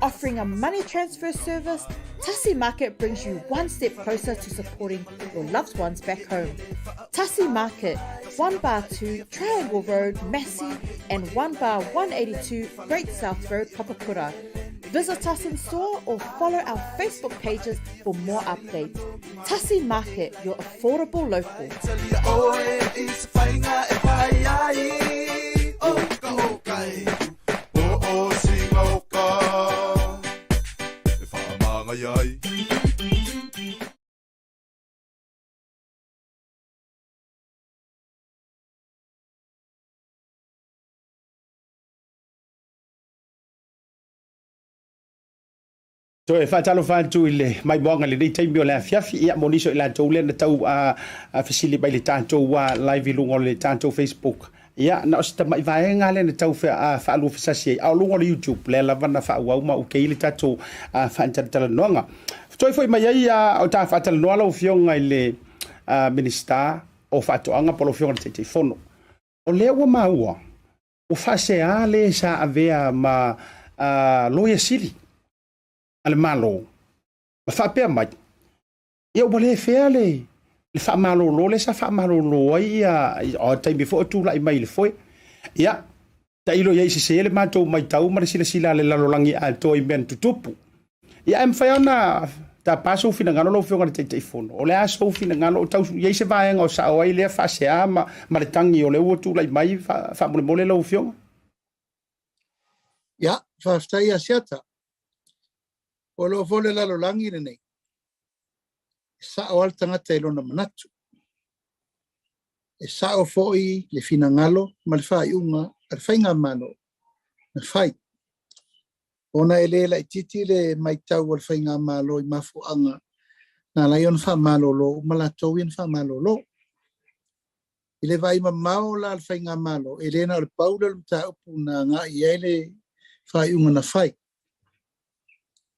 Offering a money transfer service, Tasi Market brings you one step closer to supporting your loved ones back home. Tasi Market, 1 bar 2 Triangle Road, Massey, and 1 bar 182 Great South Road, Papakura. Visit us in store or follow our Facebook pages for more updates. Tasi Market, your affordable local. Toe faatalofa atu i le maimoaga i lenei taimi o le afiafi. Ia, mo nisi o i latou lea na tau fesili mai i le tatou live i luga o le tatou Facebook. Ia, na o se tamai vaega lea na tau faaluafesasi ai, a o luga o le YouTube lea lava na faaauau ma ukei le tatou faatalatalanoaga. Toe foi mai ai o ta faatalanoa lau Afioga i le Minisita. o Faatoaga po o lau Afioga i le Taitaifono. O lea ua maua, ua faasea le sa avea ma Loia Sili a le Malo ma faapea mai, ia ua le fea le faamalolo lea sa faamalolo ai ia o taimi foi o tulai mai i le foe. Ia, tailo i ai sese le matou matau ma le silasila a le lalolagi atoa i mea na tutupu. Ia, ae mafai ona tapa sou finagalo lau Afioga i le Taitaifono. O le a sou finagalo o tau i ai se vaega o sao ai lea faasea ma, ma le tagi o lea ua tulai mai faamolemole lau Afioga? Ia, faafetai ia Asiata. O lo o foi le lalolagi lenei, e sao lava le tagata i lona manatu. E sao foi le finagalo ma le faaiuga a le faigamalo na fai. Ona e le laitiiti le matau a le faigamalo i mafuaaga na ala ai ona faamalolo uma latou ia na faamalolo. I le vaai mamao la a le faigamalo, e le na o le pau lea o le mataupu na agai i ai le faaiuga na fai.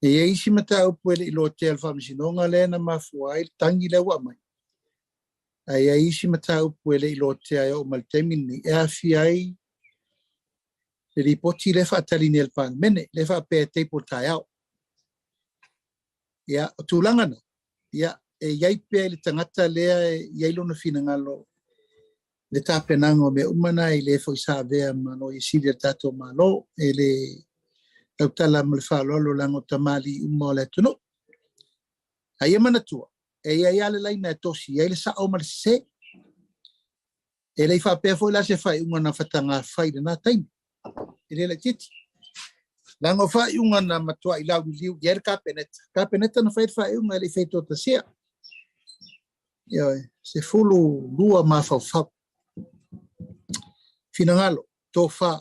E i ai isi mataupu e le i lotea e le Faamasinoga lea na mafua ai le tagi lea ua aumai. Ae i ai isi mataupu e le i lotea e oo mai le taimi lenei e aafia ai le lipoti lea e faatali nei e le Palemene, lea e faapea e table taeao. Ia, o tulaga na, ia, e i ai pea i le tagata lea e i ai lona finagalo le tapenaga o mea uma na i le foi sa avea ma Loia Sili a le tatou Malo, e le tautala ma le faaaloalo leaga o tamalii uma o le atunuu. A ia manatua, e i ai lava le laina e tosi i ai le sao ma le sese. E le i faapea foi la se faaiuga na fataga fai i lena taimi. E le laitiiti. Leaga o faaiuga na matuai lauliliu i ai le Kapeneta. Kapeneta na fai le faaiuga e le i faitoatasia. Ioe, 12 mafaufau. Finagalo, tofa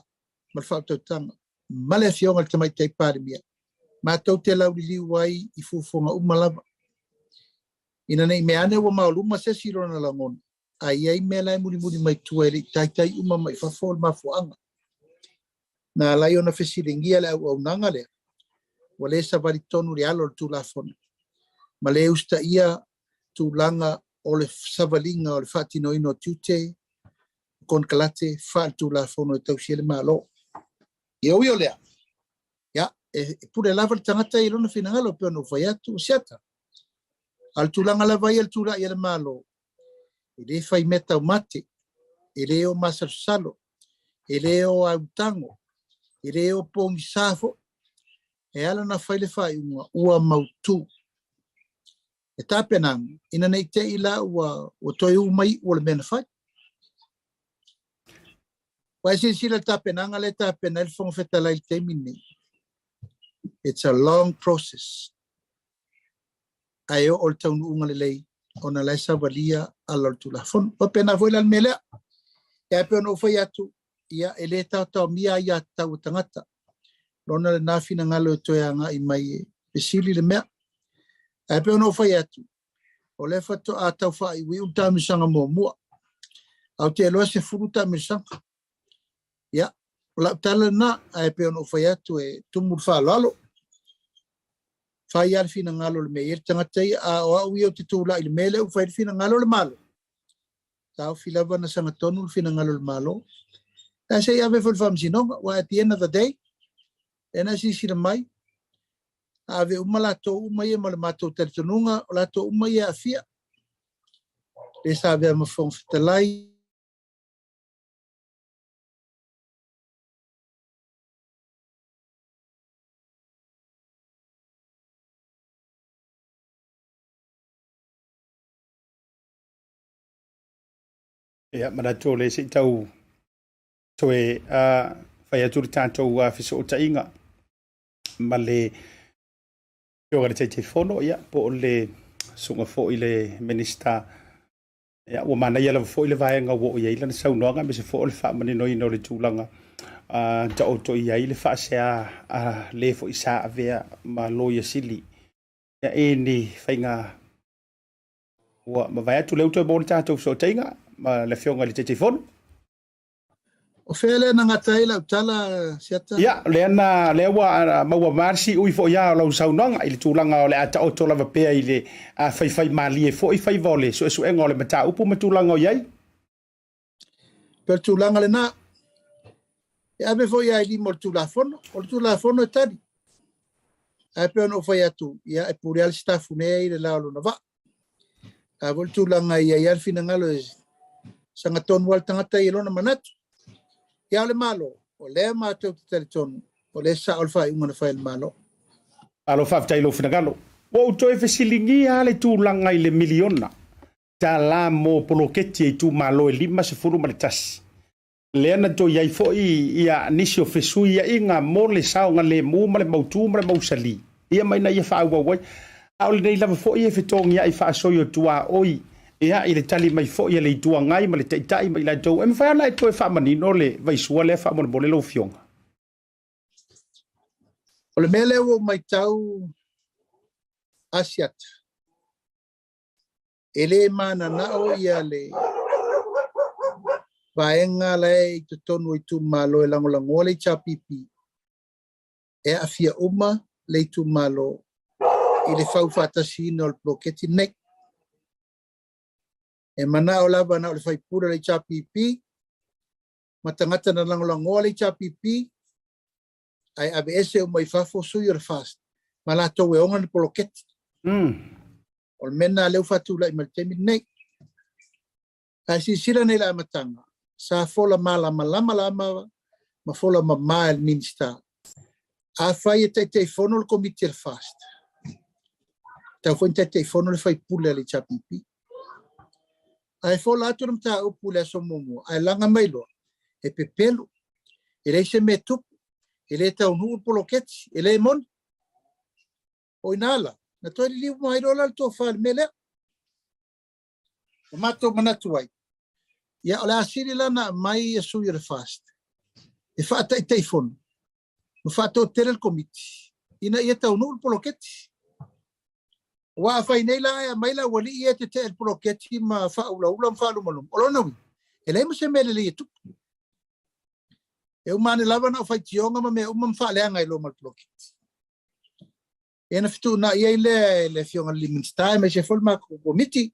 ma le faautautaga ma le Afioga i le Tamaitai Palemia, matou te lauliliu ai i fuafuaga uma lava. Ina ne i mea ane ua maoluma se isi i lona lagona, ae i ai mea la e mulimuli mai tua e le i taitai uma mai fafo o le mafuaaga. Na ala ai ona fesiligia le auaunaga lea, ua le savali tonu i le alo o le Tulafono, ma le usitaia tulaga o le savaliga o le faatinoina o tiute o konekarate faale-Tulafono e tausi ai le Malo. E ui o lea, ia, e pule lava le tagata i lona finagalo, pei ona ou fai atu, o siata. A o le tulaga lava ia i le tulai a le Malo, e le fai mea taumate, e le o masalosalo, e le o autago, e le o pogisa foi. E ala ona fai le faaiuga ua mautu. E tapenaga, ina ne i te i la ua, ua toe u mai iu o le mea na fai. Ua e silasila i le tapenaga lea e tapena ai le Fofoga Fetalai i le taimi lenei. It's a long process. Ae oo i le taunuuga lelei ona la e savalia ala o le Tulafono. Faapena foi la le mea lea. Ia e pei ona ou fai atu, ia e le taotaomia aiatatau a tagata. Lona lena finagalo e toe agai mai e fesili le mea. Ae pei ona ou fai atu, o lea faatoa tau faaiuiu le taamilosaga muamua. Ae ou te iloa e 10 taamilosaga. Ia, o lau tala lena, ae pei ona ou fai atu e tumu le faaaloalo. Fai lava le finagalo o le mea e i ai le tagata ia, a o au ia ou te tulai i le mea lea ua fai ai le finagalo o le Malo, taofi lava na sagatonu le finagalo o le Malo. Ae se i ave foi i le Faamasinoga, aua at the end of the day, lea na silasila mai, a ave uma latou uma ia ma le matou talitonuga, o latou uma ia e aafia, le sa avea ma Fofoga Fetalai, Ia, manatu o le se i tau toe fai atu le tatou fesootaiga ma le Afioga i le Taitaifono, ia, po o le susuga foi i le Minisita. Ia, ua manaia lava foi le vaega ua oo i ai lana saunoaga, aemaise foi o le faamaninoina o le tulaga taoto i ai le faasea a le foi sa avea ma Loia Sili. Ia, e ni faiga ua mavae atu lea ua toe maua le tatou fesootaiga ma le Afioga i le Taitaifono. O fea lea na gata ai lau tala, Siata? Ia, lea na, lea ua maua mai le siui foi lava o lau saunoaga i le tulaga o le a taoto lava pea i le faifaimalie foi faiva o le suesuega o le mataupu ma tulaga o i ai. Pei o le tulaga lena. E ave foi lava i lima o le Tulafono. O le Tulafono e tali. Ae pei ona ou fai atu, ia, e pule lava le sitafu nei i le la o lona vaa. A foi le tulaga e i ai lava le finagalo e sagatonu lava le tagata i lona manatu. Ia, o le Malo, o lea matou te talitonu, o lea e sao le faaiuga na fai e le Malo. Malo faafetai i lou finagalo. Ua ou toe fesiligia lava le tulaga i le miliona tala mo poloketi a itumalo e 51, lea na toe i ai foi ia nisi o fesuiaiga mo le saogalemu ma le mautu ma le mausali, ia ma ina ia faaauau ai. A o lenei lava foi e fetogiai faasoi o tuaoi ia i le tali mai foi a le Itu Agai ma le Taitai ma i latou. E mafai ona e toe faamanino le vaisua lea faamolemole lau Afioga? O le mea lea ua ou matau Asiata, e le mananao ia le vaega la e i totonu o itumalo e lagolagoa le HRPP e aafia uma le itumalo i le faufaatasiina o le poloketi lenei. E manao lava na o le faipule o le HRPP ma tagata na lagolagoa le HRPP ae aveese uma i fafo sui o le FAST ma latou e ona le poloketi. O le mea lena lea ua faatulai mai i le taimi lenei. Ae silasila nei i le amataga, sa fola malamalama lava ma fola mama e le Minisita. Afai e Taitaifono le Komiti a le FAST, tatau foi ona Taitaifono le faipule a le HRPP. Ae fola atu le mataupu i le aso muamua, ae laga mai loa, e pepelo, e leai se mea e tupu, e le taunuu le poloketi, e le moni. O i ina la, na toe liliu mai loa la le tofa i le mea lea. Na matou manatu ai, ia o le a sili la ona aumai ia sui o le FAST e faataitaifono ma faatoatele le komiti ina ia taunuu le poloketi. Aua afai nei la ae aumai le aualii ia e tetee le poloketi ma faaulaula ma faalumaluma, o lona uiga, e leai ma se mea lelei e tupu. E uma ane lava na o faitioga ma mea uma ma faaleaga ai loa ma le poloketi. Ia na fetuunai ai lea e le Afioga i le Minisita aemaise foi le matou komiti,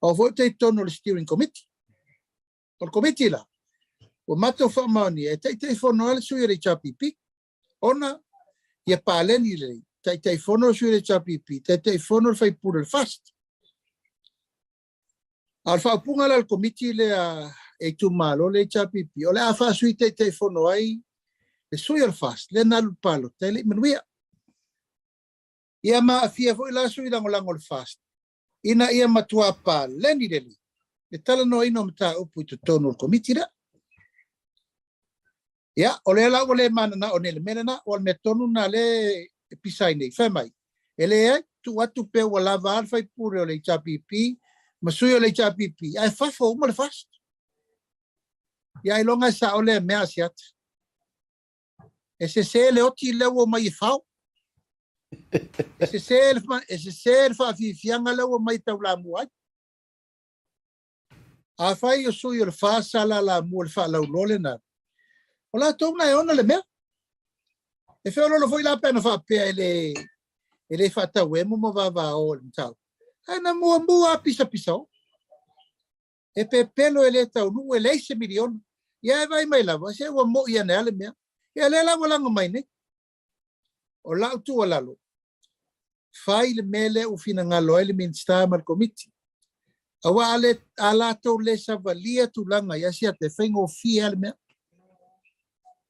o au foi ou te i totonu o le steering committee. O le komiti la, ua matou faamaonia e Taitaifono ai le sui o le HRPP, ona ia paleni lelei, Taitaifono le sui o le HRPP, Taitaifono le faipule o le FAST. A o le faaupuga la a le komiti lea e itumalo le HRPP, o le a faasui Taitaifono ai le sui o le FAST lea na alu i le palota e le i manuia. Ia ma aafia foi la sui lagolago o le FAST ina ia matua paleni lelei le talanoaina o mataupu i totonu o le komiti lea. Ia, o lea la ua le mananao nei i le mea lena, o le mea tonu lena lea e pisa ai nei. Fai mai, e leai, tuu atu pea ua lava a le faipule o le HRPP ma sui o le HRPP, ae fafo uma le FAST. Ia, ailoga e sao lea mea a Siata. E sese le oti lea ua omai e fao. E sese le, e sese le faafiafiaga lea ua omai e taulamua ai. Afai o sui o le FAST sa lalamua i le faalauiloa lena, o latou na e ona le mea. E feoloolo foi la pe ana faapea e le, e le faatauemo ma vavao i le mataupu. Ae na muamua lava pisapisao. E pepelo e le taunuu, e leai se miliona. Ia e vaai mai lava, se ua moi ane lava le mea. Ia lea la ua laga mai nei. O lau tuualalo, fai le mea lea ua finagalo ai le Minisita ma le Komiti. Aua a, le, a latou le savalia tulaga ia Asiata, e faigofie lava le mea.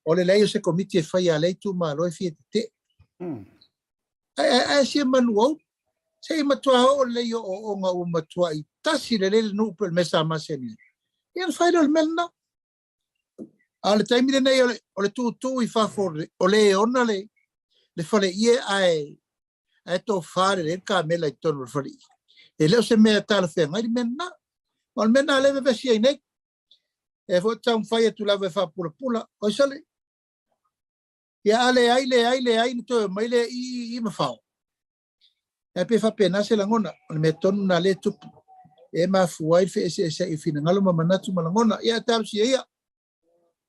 O le leai o se Komiti e faia a lea itumalo e fia tetee. Ae, ae sia manu au, se i matua oo lelei o ooooga ua matuai tasi lelei le nuu pei o le mea sa masani ai. Ia ona fai lea o le mea lena. A o le taimi lenei o le, o le tuutuu i fafo o le e ona le, le faleie ae, ae tofa lelei le kamela i totonu o le faleie. E le o se mea e talafeagai le mea lena. Ma o le mea lena lea e vevesi ai nei. E foi taumafai atu lava e faapulapula. Oi sole. Ia a leai, leai, leai, na toe omai lea i, i, i ma fao. Ae pei e faapena se lagona, o le mea tonu lena lea e tupu, e mafua ai le feeseeseai o finagalo ma manatu ma lagona. Ia, talosia ia.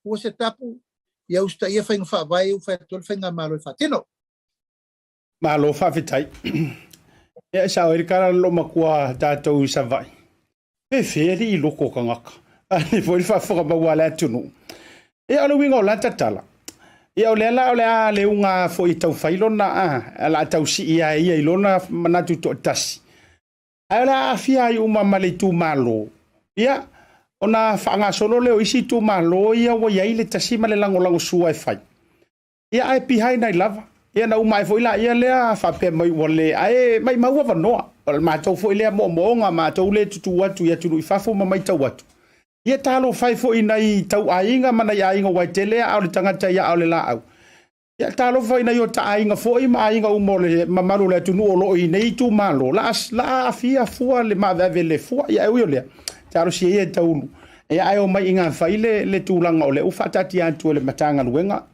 Fua se tapu, ia usitaia faiga faavae ua fai atu ai le Faigamalo e faatino. Malo faafetai. Ia e sao ai le tala a le loomatua tatou i Savaii, fefe alii i loko o tagata. A lea foi le faafofoga maua a le atunuu. Ia o le uiga o la tatala, ia o lea la o le a le uga foi e tau fai lona a, o le a tau sii lava e ia i lona manatu toatasi. Ae o le a aafia ai uma ma le itumalo, ia, ona faagasolo lea o isi itumalo ia ua i ai le tasi ma le lagolagosua e fai. Ia ae behind ai lava. Ia na uma ae foi laia lea faapea mai ua le, ae maimau avanoa. O le matou foi lea moomooga, matou lea e tutu atu i atunuu i fafo ma maitau atu. Ia talofa e foi i nai tauaiga ma nai aiga aua e tele aa o le tagata i aa o le laau. Ia talofa i nai o ta aiga foi ma aiga uma o le mamalu o le atunuu o lo o i nei itumalo, la la aafia fua le maaveave le fua. Ia ae ui o lea, talosia ia e taulu. Ia ae omai i gafai le, le tulaga o lea ua faataatia atu e le Matagaluega.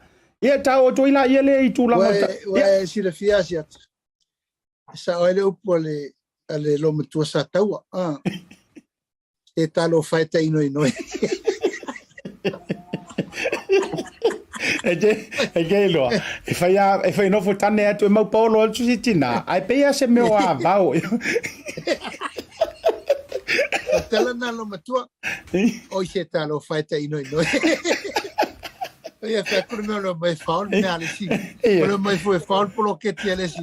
Ia ta oo atu ai laia lea i tulaga o ta... Ua e silafia Asiata, e sao ai le upu a le, a le loomatua Sataua. Ah. E talofa e tainoinoi. E te, e te iloa, e whai, a, e whai nofo tane atu e mau paolo atu si tina, ai pei a se mea o a vao. O tala nā lo matua, oi se talofa e tainoinoi. Ia whai kura mea o mai whaol mea ale si. O le mai fue whaol poloketi ale si.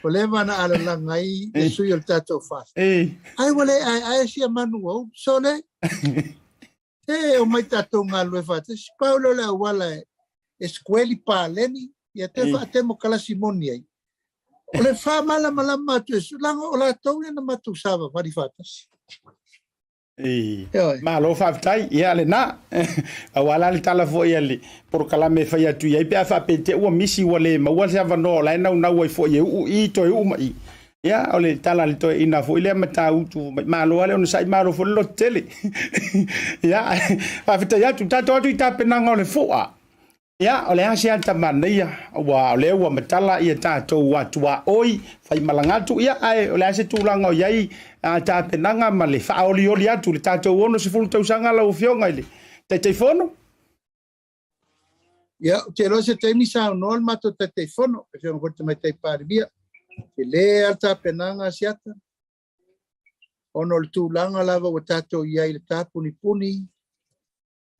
Ua leva ona alalaga ai le sui o le tatou FAST. Ai ua le aeae sia manu ua ulu. Sole! E omai tatou galulue faatasi. Pau lea o le auala e sikueli paleni, ia toe faatemokalasi moni ai. O le faamalamalama atu e sui, leaga o latou ia na matou savavali faatasi. Malo faafetai. Ia lena. Aua la le tala foi a le polokalame e fai atu i ai pe a faapea te ua misi ua le maua se avanoa o la e naunau ai foi e uu i toe uu ma i. Ia o le tala a le toeaina foi lea Matautu mai malo lava le onosai malo foi le lototele. Ia faafetai atu. Tatou atu i tapenaga o le fua. Ia, o le a se ata manaia, ua o lea ua matala ia tatou atuaoi, fai malaga atu, ia, ae o le a se tulaga o i ai a tapenaga ma le faaolioli atu le tatou 60 tausaga lau Afioga i le Taitaifono? Ia, ou te iloa se taimi saunoa le matou Taitaifono, le Afioga foi i le Tamaitai Palemia. Tele lava le tapenaga a Asiata, ona o le tulaga lava ua tatou i ai i le tapunipuni,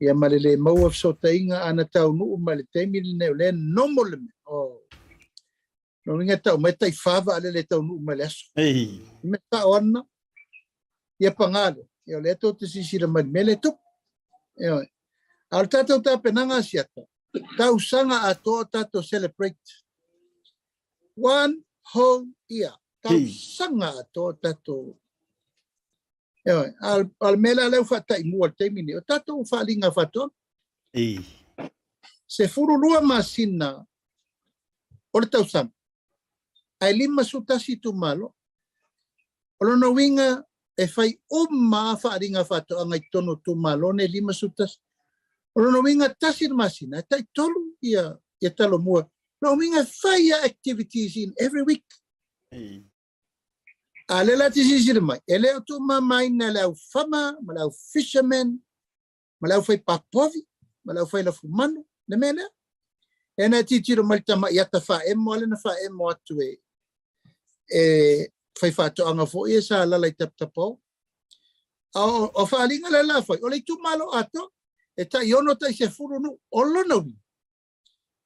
ia ma le le maua fesootaiga ana taunuu mai le taimi lenei o lea e nomo le mea. Oh. Lona uiga e tau mai tai fa vaalele e taunuu mai le aso. Ei. Me sao ana, ia pagā lea, ia o lea tou te silasila mai le mea lea e tupu. Ioe. A o le tatou tapenaga Asiata, tausaga atoa o tatou celebrate. One whole year. Tausaga atoa o tatou. Ioe, a o le mea la lea ua faataimua i le taimi nei, o tatou faaaliga faatoaga. Ei. 12 masina o le tausaga, ae 51 itumalo. O lona uiga, e fai uma lava faaaliga faatoaga i totonu o itumalo nei 51. O lona uiga, tasi le masina, e taitolu ia, ia talomua. O lona uiga, e fai lava activities in every week. Ei. A lea la te silasila mai, e le o tuumamaina e le au farmer ma le au fisherman ma le au fai papovi ma le au fai lafumanu le mea lea. E na tilotilo mai le tamai ata faaemo ale na faaemo atu e e fai faatoaga foi e sa lala i tapatapao. A o, o faaaliga lea la fai, o le itumalo atoa, e tai ono tai sefulu nuu, o lona uiga,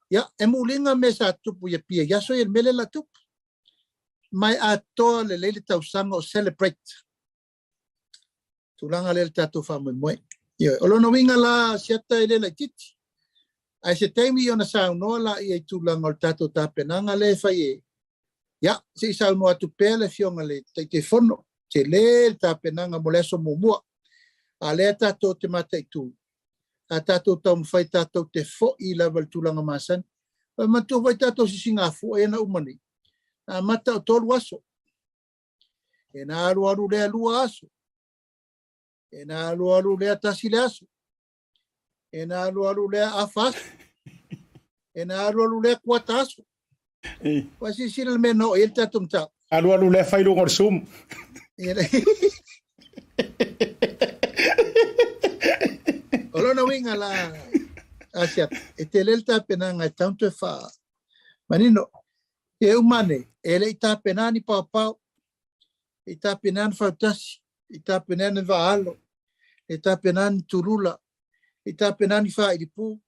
Ia, e muliga mea sa tupu i Apia i aso ia le mea lea la tupu. Ma e atoa lelei le tausaga o celebrate. Tulaga lea le tatou faamoemoe. Ioe, o lona uiga la Asiata e le laitiiti. Ae se taimi ona saunoa laia i tulaga o le tatou tapenaga lea e fai e Ia, se i saunoa atu pea le Afioga i le Taitaifono, tele le tapenaga mo le aso muamua. A lea tatou te mataitu, a tatou taumafai tatou te foi lava i le tulaga masani. Ua manatua foi tatou sisigafua ia na uma nei, na amata o tolu aso. E na alualu lea lua aso. E na alualu lea tasi le aso. E na alualu lea afa aso. E na alualu lea kuata aso. Ua silasila le mea na oo i ai le tatou mataupu. Alualu lea fai luga o le Zoom. O lona uiga la, Asiata, e tele le tapenaga e tatau ona toe faamanino. Ia e uma ane, e le i tapena ni paopao, e le i tapena ni fautasi, e le i tapena ni vaaalo, e le i tapena ni tulula, e le i tapena ni faailipu.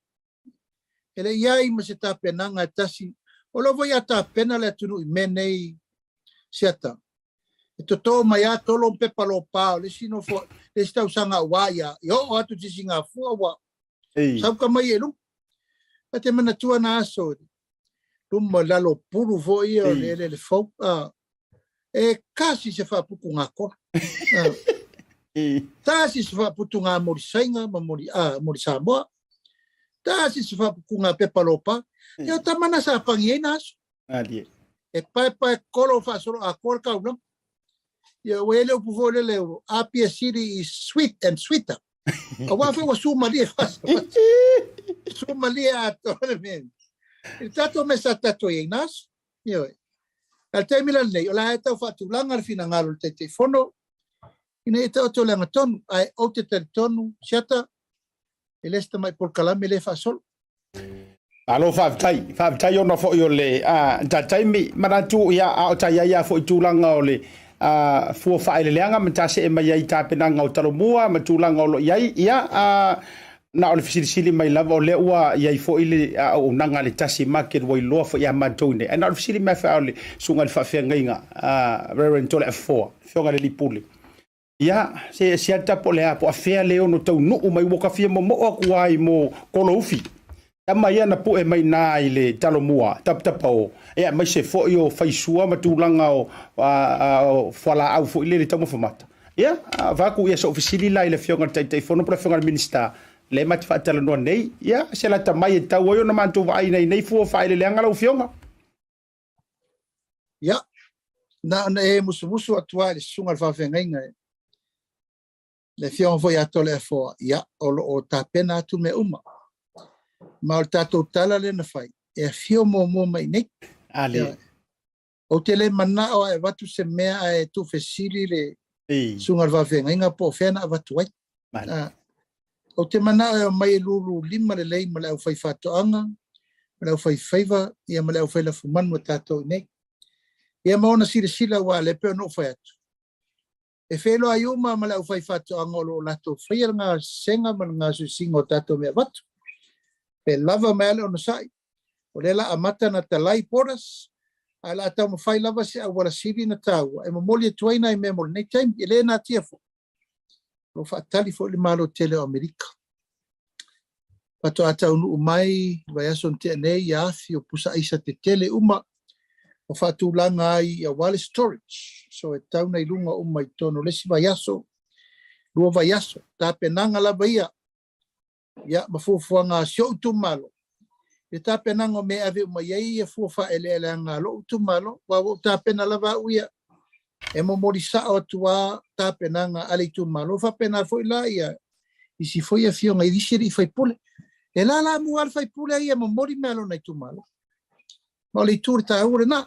E le i i ai ma se tapenaga e tasi. O lo foi a tapena le atunuu i mea nei Siata. E toto mai a tolo pepa lopa o le isi nofo le isi tausaga aua ia i oo atu se sigafua ua sauka mai e luga. A te manatua na aso luma lalo pulu foi ia o le eleele fou. E kasi se faaputuga kola. Tasi se faaputuga moli Saina ma moli, moli Samoa. Tasi se faaputuga pepa lopa. Ia o tama na sa pani ai na aso. E paepae kolo faasolo atoa le taulaga. Ia ua i ai le upu foi lele, Apia City is sweet and sweeter. Aua foi ua sumalie faasolo. Sumalie atoa le mea. I le tatou mea sa tatou i ai na aso. Ioe. A le taimi la lenei, o la e tau faatulaga le finagalo o le Taitaifono ina ia taoto le agatonu, ae ou te talitonu, Siata, e le se tamai polokalame lea e faasolo. Malo faafetai, faafetai ona foi o le ta taimi manatu ia a o ta iai a foi tulaga o le fua faaeleleaga ma ta see mai ai tapenaga o Talomua ma tulaga o lo iai ia na o le fesilisili mai lava o lea ua iai foi le auaunaga a le Tasi Market ua iloa foi ia matou nei ae na o le fesili mai foi a o le susuga i le faafeagaiga Reverend Toleafoa afioga i le Alii Pule. Ia, se siata po o le a, po o afea le ono taunuu mai, ua ka fia momoo atu ai mo Koloufi. Tama ia na pue mai na i le Talomua, tapatapao, ia aemaise foi o faisua ma tulaga o, o fualaau foi lele taumafa mata. Ia, vaeatu ia so'u fesili la i le Afioga i le Taitaifono po o le Afioga i le Minisita, lea ma te faatalanoa nei, ia, se lata mai e tatau ai ona matou vaai i nei fua faaeleeleaga lau Afioga. Ia, na ona e musumusu atu lava i le susuga i le faafeagaiga, le afioga foi ia Toleafoa, ia, o lo o tapena atu mea uma. Ma o le tatou tala lea na fai, e afio muamua mai i inei. Ale. Ou te le manao e avatu se mea ae tuufesili le susuga i le faafeagaiga po o fea na avatu ai. Ou te manao e omai e lululima lelei ma le aufaifaatoaga, ma le aufaifaiva, ia ma le aufailafumanu a tatou i inei. Ia ma ona silasila aua o lea e pei ona ou fai atu, e feiloai uma ma le aufaifaatoaga o lo o latou faia le gasega ma le gasoesiga o tatou mea avatu. Pe lava mai lava le onosai, o lea o le a amata ona talai borders, ae o le a taumafai lava se auala sili ona taua e momoli atu ai nai mea mo lenei taimi. E le natia foi. O lo o faatali foi le Malo tele o Amerika. Faatoa taunuu mai i le vaiaso na tea nei ia afi o pusa aisa tetele uma o faatulaga ai aua le storage. So e tau na i luga uma i totonu o le isi vaiaso, 2 vaiaso. Tapenaga lava ia ia, ma fuafuaga a si ou itumalo, i le tapenaga o mea e ave uma i ai ia fua faaeleeleaga a lou itumalo, aua ua ou tapena lava au ia, e momoli sao atu lava tapenaga a le itumalo, faapena foi la ia isi foi afioga i isi alii faipule. E lalamua lava le faipule ia e momoli mea a lona itumalo. Ma o le itu o le taua lena.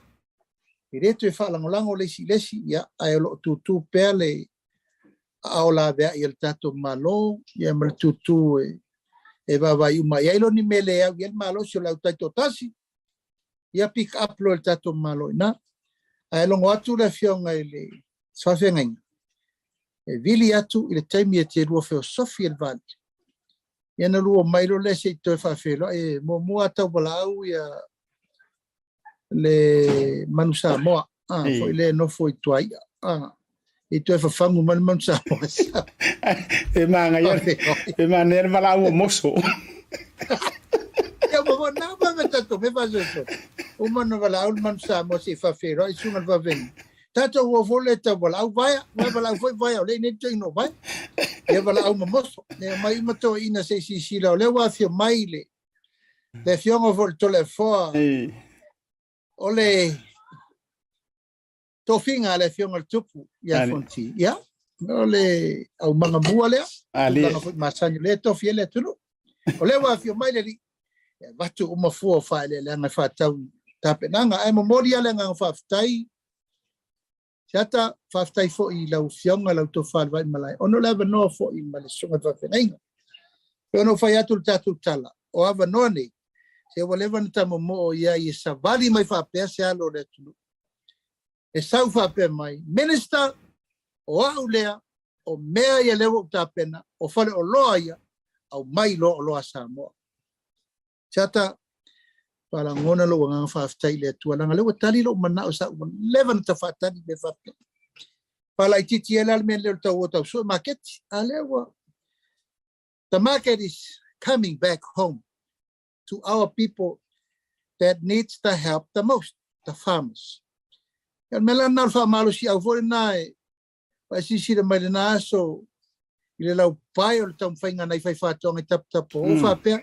E le toe faalagolago le isi i le isi, ia, ae o lo o tutu pea le aao laveai a le tatou Malo ia ma le tutu e vaavaai uma i ai. Loa ni mea le au i ai le malosi o le au taitoatasi, ia pick up loa e le tatou Malo i ina. Ae logo atu le afioga i le faafeagaiga, e vili atu i le taimi e te lua feosofi e le vaalele, ia ona lua omai loa lea se i toe faafeiloai, e muamua lava tauvalaau ia le manu Samoa ah, foi lea e nofo i tuaia ah, i toe fafagu mai le manu Samoa. E manaia e manaia le valaau o moso. Ia ma mo na ma me tatou me faasoaso. Uma na valaau le manu Samoa se i faafeiloai susuga i le vaveni. Tatou o foi le tau valaau vaea, vae valaau foi vaea o lea i nei toeaina o vaea. Ia valaau ma moso. E omai uma toeaiina se i silasila o lea ua afio mai le le afioga foi le Toleafoa o le tofiga a le afioga i le Tupu ia Fonti. Ia, o le aumaga mua lea, tulaga foi masani o lea e tofi ai le atunuu. O lea ua afio mai le alii, e avatu uma fua o faaeleeleaga e faatatau i tapenaga. Ae momoli lava le agaga faafetai Siata, faafetai foi i lau Afioga, lau Tofa i le Vaimalae, ona o le avanoa foi ma le Susuga i le Faafeagaiga. E pei ona ou fai atu i le tatou tala, O avanoa nei, se ua leva ona ta momoo i ai e savali mai faapea se alo o le atunuu. E sau faapea mai, Minister, o au lea, o mea ia lea ua ou tapena, o faleoloa ia, aumai loa oloa a Samoa. Siata, faalagona lou agaga faafetai i le Atua, leaga lea ua tali lou manao sa ua leva ona tafaatali mea faapea. Faalaitiiti ai la le mea lea o le tau o tau sue maketi, a lea ua The market is coming back home to our people that needs the help the most, the farmers. Ia, o le mea la lena o le faamalosiau foi lena e faasilasila mai lena aso i le laupae o le taumafaiga a nai faifaatoaga i taputapu o faapea,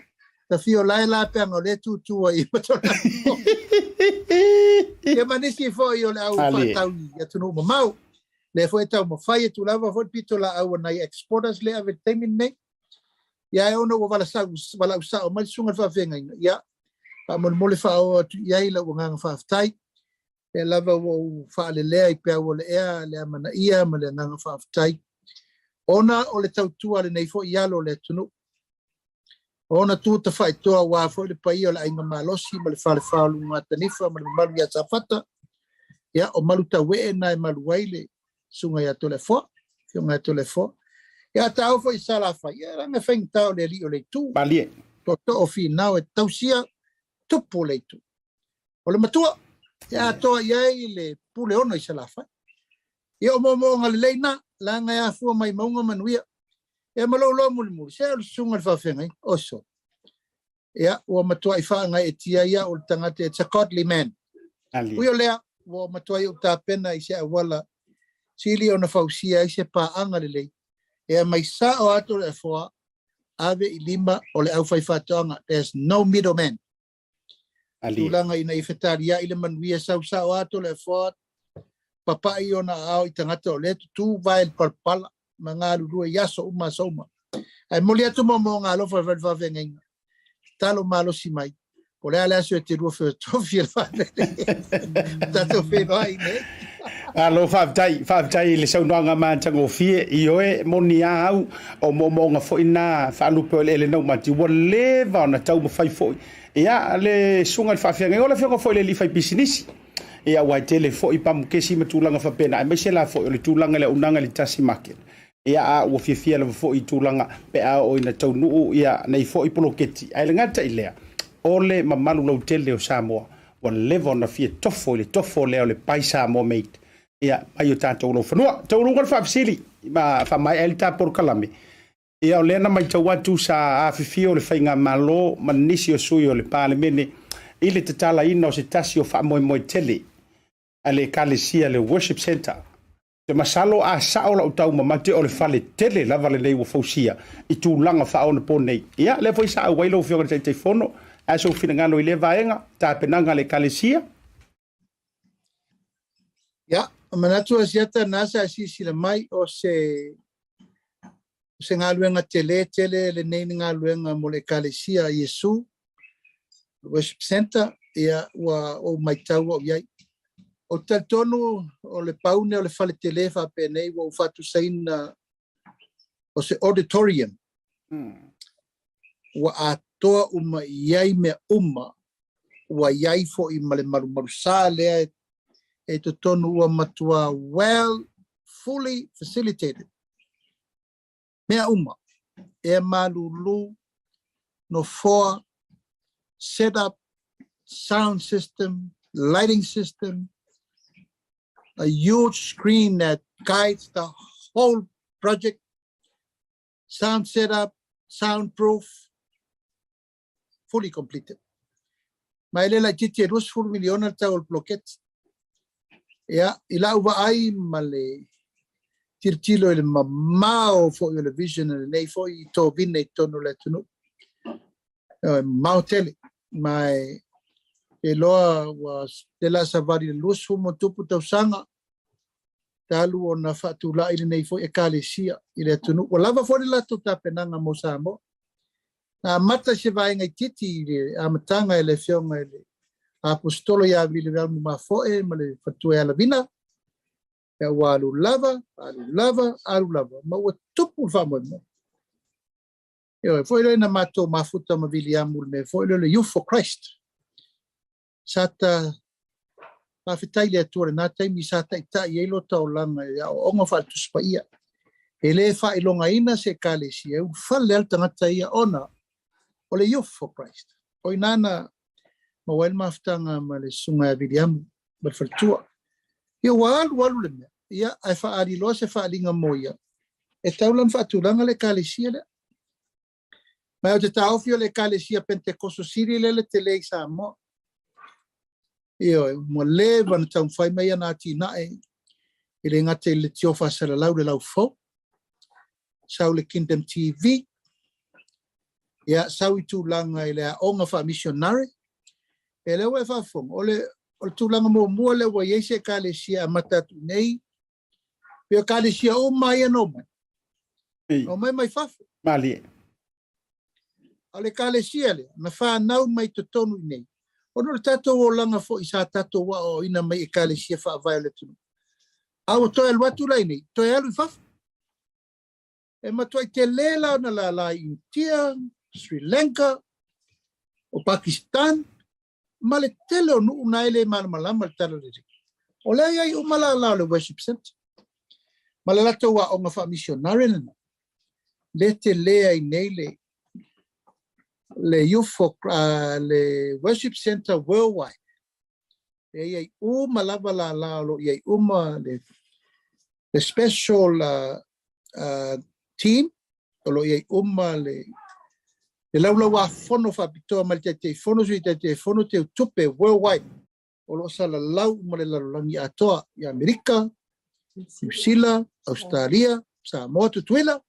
tafio la e la peaga o lea e tutu ai ma tona Ia ma nisi foi o le au faatau i atunuu mamao. Lea foi e taumafai atu lava foi le pitolaau a nai exporters lea ave i le taimi lenei. Ia ae ona ua valasau, valaau sao mai le susuga i le faafeagaiga, ia, faamolemole faaoo atu i ai lau agaga faafetai. Lea lava ua ou faalelea i peau o le ea le amanaia ma le agaga faafetai ona o le tautua a lenei foi alo o le atunuu. O ona tu tafaitoa aua foi le paia o le Aiga Malosi ma le Falefa o Lugatanifa ma le mamalu ia Safata, ia, o malu tauee na e malu ai le Susuga ia Toleafoa, Afioga ia Toleafoa. Ia a taua foi i Salafai, ia leaga e faigata o le alii o le itu. Malie. Tootoo finau e tausia tupu o le itu. O le matua, e atoa i ai le pule ono i Salafai. Ia o moomooga lelei na, leaga e afua mai mauga manuia. Ia ma lou loa mulimuli, se o le susuga i le faafeagaiga, oso. Ia, ua matuai faagaeetia ia o le tagata, it's a godly man. Ui o lea, ua matuai ou tapena i se auala sili ona fausia ai se paaga lelei, e aumai sao atu le afoa, ave i lima o le aufaifaatoaga, there's no middle man. Tulaga ina ia fetaliai le manuia sau sao atu le afoa, papai ona aao i tagata o lea tutū vae le palapala ma galulue i aso uma aso uma. Ae momoli atu moomooga alofa i le faafeagaiga, tatalo malosi mai, po o le a le aso e te lua feotofi e le vaalele, tatou feiloai nei. Malo faafetai, faafetai i le saunoaga matagofie, ioe, moni a au, o moomooga foi na faalupe o eleele naumati, ua leva ona taumafai foi. Ia, le susuga i le faafeagaiga, o le afioga foi i le alii faipisinisi. Ia, aua e tele foi pamukesi ma tulaga faapena, aemaise la foi o le tulaga i le auaunaga i le Tasi Market. Ia, a ua fiafia lava foi i tulaga pe a oo ina taunuu ia nei foi poloketi. Ae le gata i lea, o le mamalu lautele o Samoa, ua leva ona fia tofo i le tofo lea o le Buy Samoa Made, ia, mai o tatou laufanua. Taualuga le faafesili ma faamaea ai le ta polokalame. Ia, o lea na matau atu sa afifio le Faigamalo ma nisi o sui o le Palemene i le tatalaina o se tasi o faamoemoe tele a le Ekalesia, le Worship Centre. Te masalo a sao lau taumamate o le fale tele lava lenei ua fausia i tulaga faaonaponei. Ia, lea foi sa auai lau Afioga i le Taitaifono, a sou finagalo i lea vaega, tapenaga a le Ekalesia? Ia, manatu Asiata na sa silasila mai o se o se galuega tele tele lenei ni galuega mo le Ekalesia a Iesu Worship Center, ia ua ou matau au i ai. Ou te talitonu o le paune o le fale tele faapenei ua ou faatusaina o se auditorium. Ua atoa uma i ai mea uma, ua i ai foi ma le malumalusa lea e totonu ua matua well fully facilitated. Mea uma, ea malulu, nofoa, set up, sound system, lighting system, a huge screen that guides the whole project, sound setup, soundproof, fully completed. Ma e le laitiiti e 20 miliona le tau o le poloketi. Ia, i lau vaai ma le tilotilo i le mamao foi o le vision a lenei foi tovine i totonu o le atunuu. E mamao tele, ma e iloa ua le la savali i le 20 ma tupu tausaga talu ona faatulai lenei foi Ekalesia i le atunuu. Ua lava foi le latou tapenaga mo Samoa. Na amata i se vaega itiiti i le amataga e le Afioga i le Aposetolo ia Viliveamu Mafoe ma le faletua ia Lavina, ia ua alu lava, alu lava, alu lava, ma ua tupu le faamoemoe. Ioe, foi lea na matou mafuta ma Viliamu i le mea foi lea o le Youth for Christ. Sa ta faafetai i le Atua i lena taimi sa taitai ai lota olaga i aoaoga faale-Tusi Paia. E le faailogaina se Ekalesia, e ulufale lava le tagata ia ona o le Youth for Christ. O i ina na maua ai le mafutaga ma le Susuga ia Viliamu ma le faletua. Ia ua alu alu le mea, ia ae faaali loa se faaaliga mo ia, e tatau la ona faatulaga le Ekalesia lea. Ma ou te taofi o le Ekalesia Pentekoso sili lea le tele i Samoa. Ioe, ua leva ona taumafai mai ana atinae e le gata i le leitio faasalalau le laufou, sau le Kingdom TV, ia, sau i tulaga i le aoga faamisionare. E lea ua e faafofoga, o le, o le tulaga muamua lea ua i ai se ekalesia e amata atu nei, pe o ekalesia uma ia na omai, na omai mai fafo. Malie. A o le ekalesia lea, na fanau mai totonu i nei, ona o le tatou olaga foi sa tatou aoaoina mai ekalesia faavae o le atunuu. A ua toe alu atu la i nei, toe alu i fafo. E matuai tele la ona lala i Initia, Sri Lanka, o Pakistan, ma le tele o nuu na e le malamalama le Talalelei. O lea e i ai uma lala o le worship center ma le latou aoga faamisionare lena. Le tele ai nei le le youth for, le worship center worldwide. E i ai uma lava lala o lo o i ai uma le le special team o lo o i ai uma le le laulauafono faapitoa mai le Taitaifono, Sui Taitaifono, Teutupe worldwide o lo o salalau uma le lalolagi atoa i Amerika, Niu Sila, Ausetalia, Samoa, Tutuila.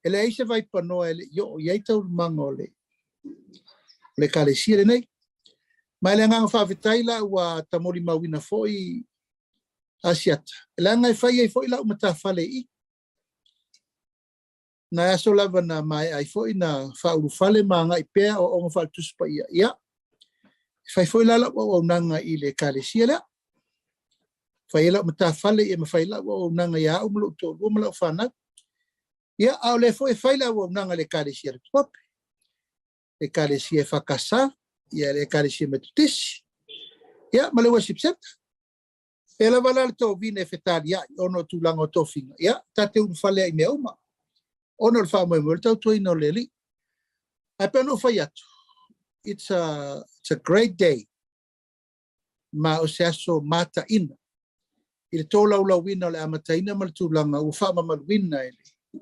E leai se vaipanoa e le i oo i ai taualumaga o le o le Ekalesia lenei. Ma i le agaga faafetai la ua ta molimauina foi Asiata, leaga e fai ai foi lau matafale i i. Nai aso lava na maea ai foi na faaulufale ma agai pea aoaoga faale-Tusi Paia, ia, e fai foi la lau auaunaga i le Ekalesia lea. Fai ai lau matafale ia ma fai lau auaunaga ia au ma lou toalua ma lau fanau. Ia, a o lea foi e fai le auaunaga i le Ekalesia a le Tuape, le Ekalesia EFKS, ia le Ekalesia Metotisi, ia ma le Worship Center. E lava la le toavine e fetaliai ona o tulaga o tofiga, ia, ta te ulufale ai i mea uma, ona o le faamoemoe o le tautuaina o le Alii. Ae pei ona ou fai atu, it's a, it's a great day, ma o se aso mataina i le tolaulauina o le amataina ma le tulaga ua faamamaluina e le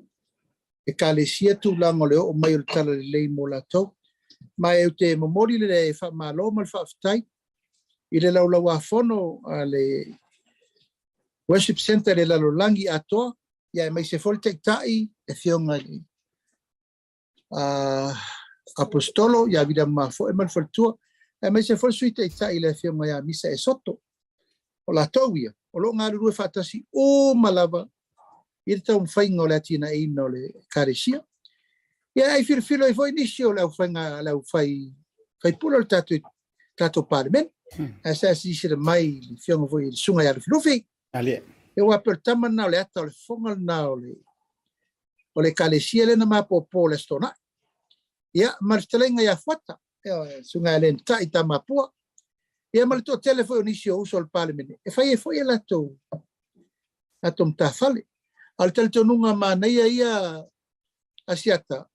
Ekalesia tulaga o le oo mai o le Talalelei mo latou. Ma ou te momoli le faamalo ma le faafetai i le laulauafono a le Worship Centre i le lalolagi atoa, ia aemaise foi le Taitai, le Afioga i le Aposetolo ia Viliamu Mafoe ma le faletua, aemaise foi le Sui Taitai le Afioga ia Misa Esoto. O latou ia, o lo o galulue faatasi uma lava i le taumafaiga o le atinaeina o le Ekalesia. Ia ai filofilo ai foi nisi o le aufaiga le aufai faipule o le tatou tatou Palemene. Ae sa silasila mai i le afioga foi i le Susuga ia Lufilufi. Ale. E aua pei o le tama lena o le ata o le fofoga lena o le o le Ekalesia lea na mapopo le Aso Toonai. Ia, ma le fetalaiga ia Fuata, ioe, Susuga ia Lenatai Tamapua. Ia ma le toatele foi o nisi o uso o le Palemene, e fai ai foi e latou latou matafale. A o le talitonuga manaia ia Asiata,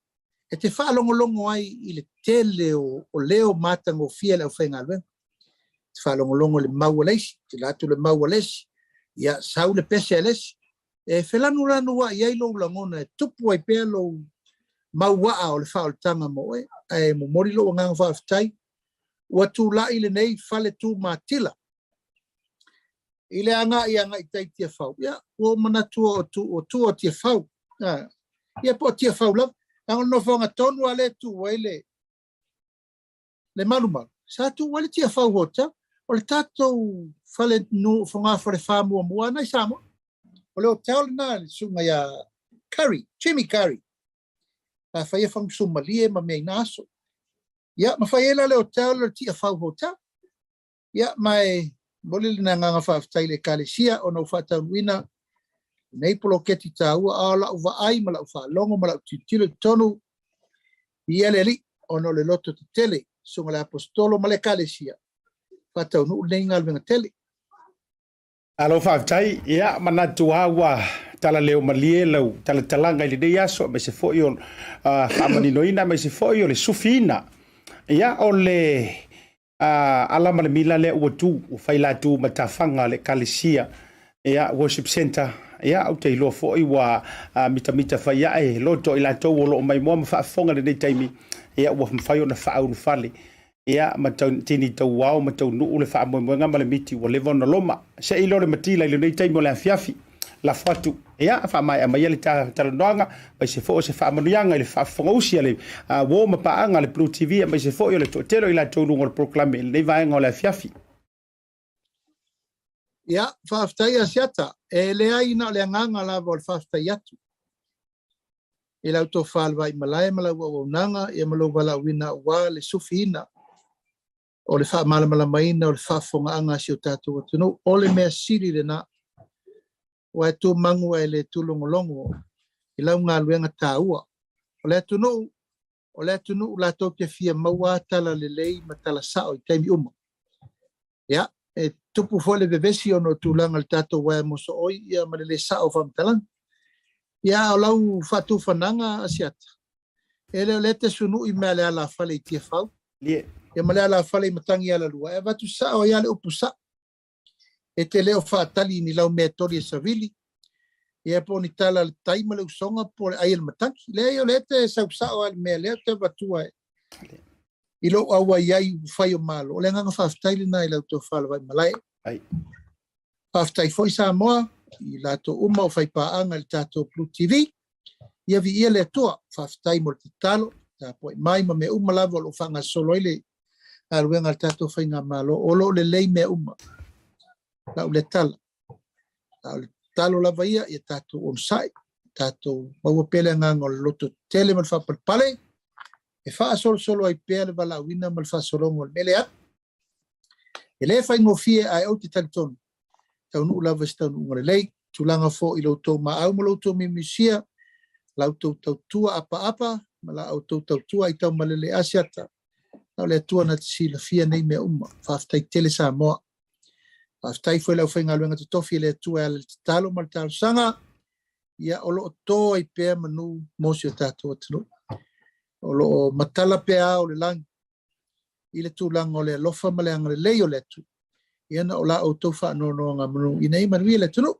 e te faalogologo ai i le tele o, o leo matagofie a le aufaigaluega. Te faalogologo i le mau a le isi, te la atu le mau a le isi, ia sau le pese a le isi. E felanulanu ai ai lou lagona e tupu ai pea lou mauaa o le faaolataga mo oe. Ae momoli lou agaga faafetai, ua tulai lenei fale tumatila i le agai agai tai Tiafau, ia, ua ou manatua o tu, o tu o Tiafau. A, ia po o Tiafau lava. Leaga o le nofoaga tonu lava lea e tu ai le, le malumalu, sa tu ai le Tiafau Hotel. O le tatou fale nu, fogafale fa muamua na i Samoa. O le hotel lena le susuga ia Curry, Jimmy Curry. Sa faia fagusumalie ma mea i na aso. Ia, ma fai ai la le hotel le Tiafau Hotel. Ia, ma e momoli lena agaga faafetai i le Ekalesia ona ua faataunuuina lenei poloketi taua, a o lau vaai ma lau faalogo ma lau tilotilo i totonu. Viia le Alii, ona o le loto tetele, Susuga i le Aposetolo ma le Ekalesia, faataunuu lenei galuega tele. Malo faafetai. Ia, manatu lava ua talaleo malie lau talatalaga i lenei aso, aemaise foi o faamaninoina, aemaise foi o le sufiina. Ia, o le ala ma le mila lea ua tu, ua fai latu matafaga a le Ekalesia, ia, Worship Centre. Ia, ou te iloa foi ua mitamita fai ae loto i latou o lo o maimoa ma faafofoga i lenei taimi, ia, ua mafai ona faaulufale. Ia, ma tini tauao ma taunuu le faamoemoega ma le miti ua leva ona loma. Se i leo le matila i lenei taimi o le afiafi. Lafo atu, ia, faamaea maia le talanoaga, aemaise foi o se faamanuiaga i le faafofogausi a le uo ma paaga a le Blue TV, aemaise foi o le toatele o i latou i luga o le polokalame i lenei vaega o le afiafi. Ia, faafetai Asiata. E leai na o le agaga lava o le faafetai atu i lau tofa le vaimalae ma lau auaunaga ia ma lou valaauina aua le sufiina o le faamalamalamaina o le faafofogaaga a si o tatou atunuu. O le mea sili lena, ua e tumagu ae le tulogologo i lau galuega taua. O le atunuu, o le atunuu latou te fia maua tala lelei ma tala sao i taimi uma. Ia, e tupu foi le vevesi ona o tulaga i le tatou uaea mosooi ia ma le le sao o faamatalaga. Ia, a o lau faatufanaga Asiata, e le o lea e te sunui mea le alafale i Tiafau, ia ma le alafale i Matagialalua, e avatu sao ai lava le upu sao. E te le o faatali i ni lau meatoli e savili, ia po o ni tala a le tai ma le usoga po o le ai a le matagi. Leai, o lea e te sau sao lava i le mea lea ou te avatua i lou auai ai i upufai o Malo. O le agaga faafetai lena i lau tofa le Vaimalae. Faafetai foi Samoa i latou uma o faipaaga i le tatou Blue TV. Ia viia le Atua. Faafetai mo le tatalo, tapuai mai ma mea uma lava o lo o faagasolo ai le galuega a le tatou faigamalo. O lo o lelei mea uma. Lau lea tala. A o le tatalo lava ia, ia tatou onosai, tatou maua pea le agaga o le loto tele ma le faapalepale, e faasolosolo ai pea le valaauina ma le faasologa o le mea lea. E le faigofie ae ou te talitonu, taunuu lava i se taunuuga lelei, tulaga foi i lo outou maau ma lo outou miumiusia, la outou tautua apaapa ma la outou tautua i taumalele Asiata, na o le Atua na te silafia nei mea uma. Faafetai tele Samoa. Faafetai foi i le aufaigaluega totofi e le Atua e ala i le tatalo ma le talosaga, ia o lo o to ai pea manu mo si o tatou atunuu. O lo o matala pea ao o le lagi i le tulaga o le alofa ma le agalelei o le Atua. Ia na o la outou faanoanoagamanu ina ia manuia le atunuu.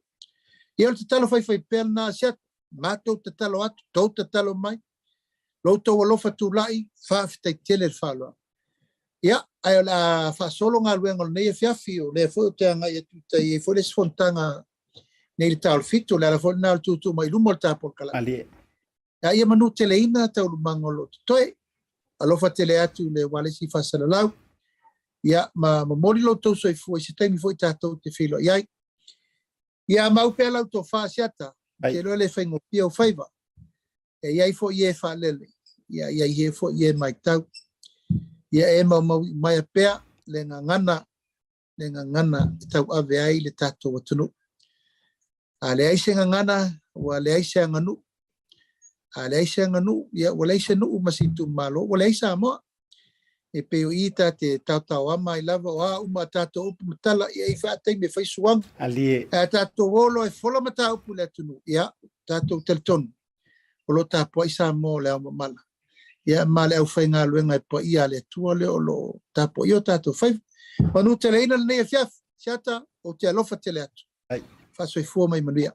Ia o le tatalo faifaipea lena a Siata, matou tatalo atu, tou tatalo mai, lo outou alofa tulai, faafetai tele le faaaloalo. Ia, ae o le a faasolo galuega o lenei afiafi, o lea foi ou te agai atu i tai, e i ai foi le isi fonotaga nei i le ta o le 7, o le ala foi lena o le tuutuu mai i luma o le ta polokalame. A ia manuteleina taualumaga o lo o totoe. Alofa tele atu le ualesi faasalalau, ia, ma momoli lo outou soifua i se taimi foi tatou te feiloai ai. Ia mau pea lau tofa Asiata, ou te iloa e le faigofie ou faiva. E i ai foi e faalele, ia i ai foi e matau. Ia e maumau iumaea pea le gagana, le gagana e tauave ai le tatou atunuu. A leai se gagana, ua leai se aganuu. A leai se aganuu, ia ua leai se nuu ma se itumalo, ua leai Samoa. E pei o i ta te taotaoama ai lava, o a uma a tatou upu ma tala, ia i faataimi e fai suaga. Alie. Ae a tatou o loa e fola mataupu i le atunuu, ia, tatou talitonu, o lo o tapuai Samoa o le ao mamala. Ia, ma le aufaigaluega e paia a le Atua lea o lo o tapuaia o tatou faiva. Manuteleina lenei afiafi, Siata, ou te alofa tele atu. Faasoifua ma ia manuia.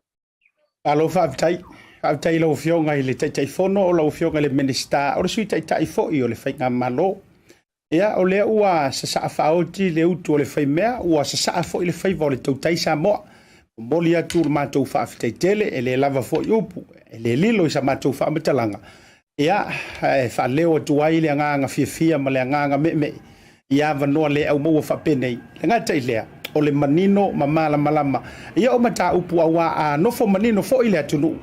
Malo faafetai. Faafetai i lau Afioga i le Taitaifono, o lau Afioga i le Minisita, o le Sui Taitai foi o le Faigamalo. Ia, o lea ua sasaa faaoti le utu o le faimea, ua sasaa foi le faiva o le tautai Samoa. Momoli atu le matou faafetai tele, e le lava foi upu, e le lilo i sa matou faamatalaga, Ia, e faaleo atu ai le agaga fiafia ma le agaga meemee i avanoa le aumaua faapenei. Le gata i lea, o le manino ma malamalama ia o mataupu auā a nofo manino foi le atunuu,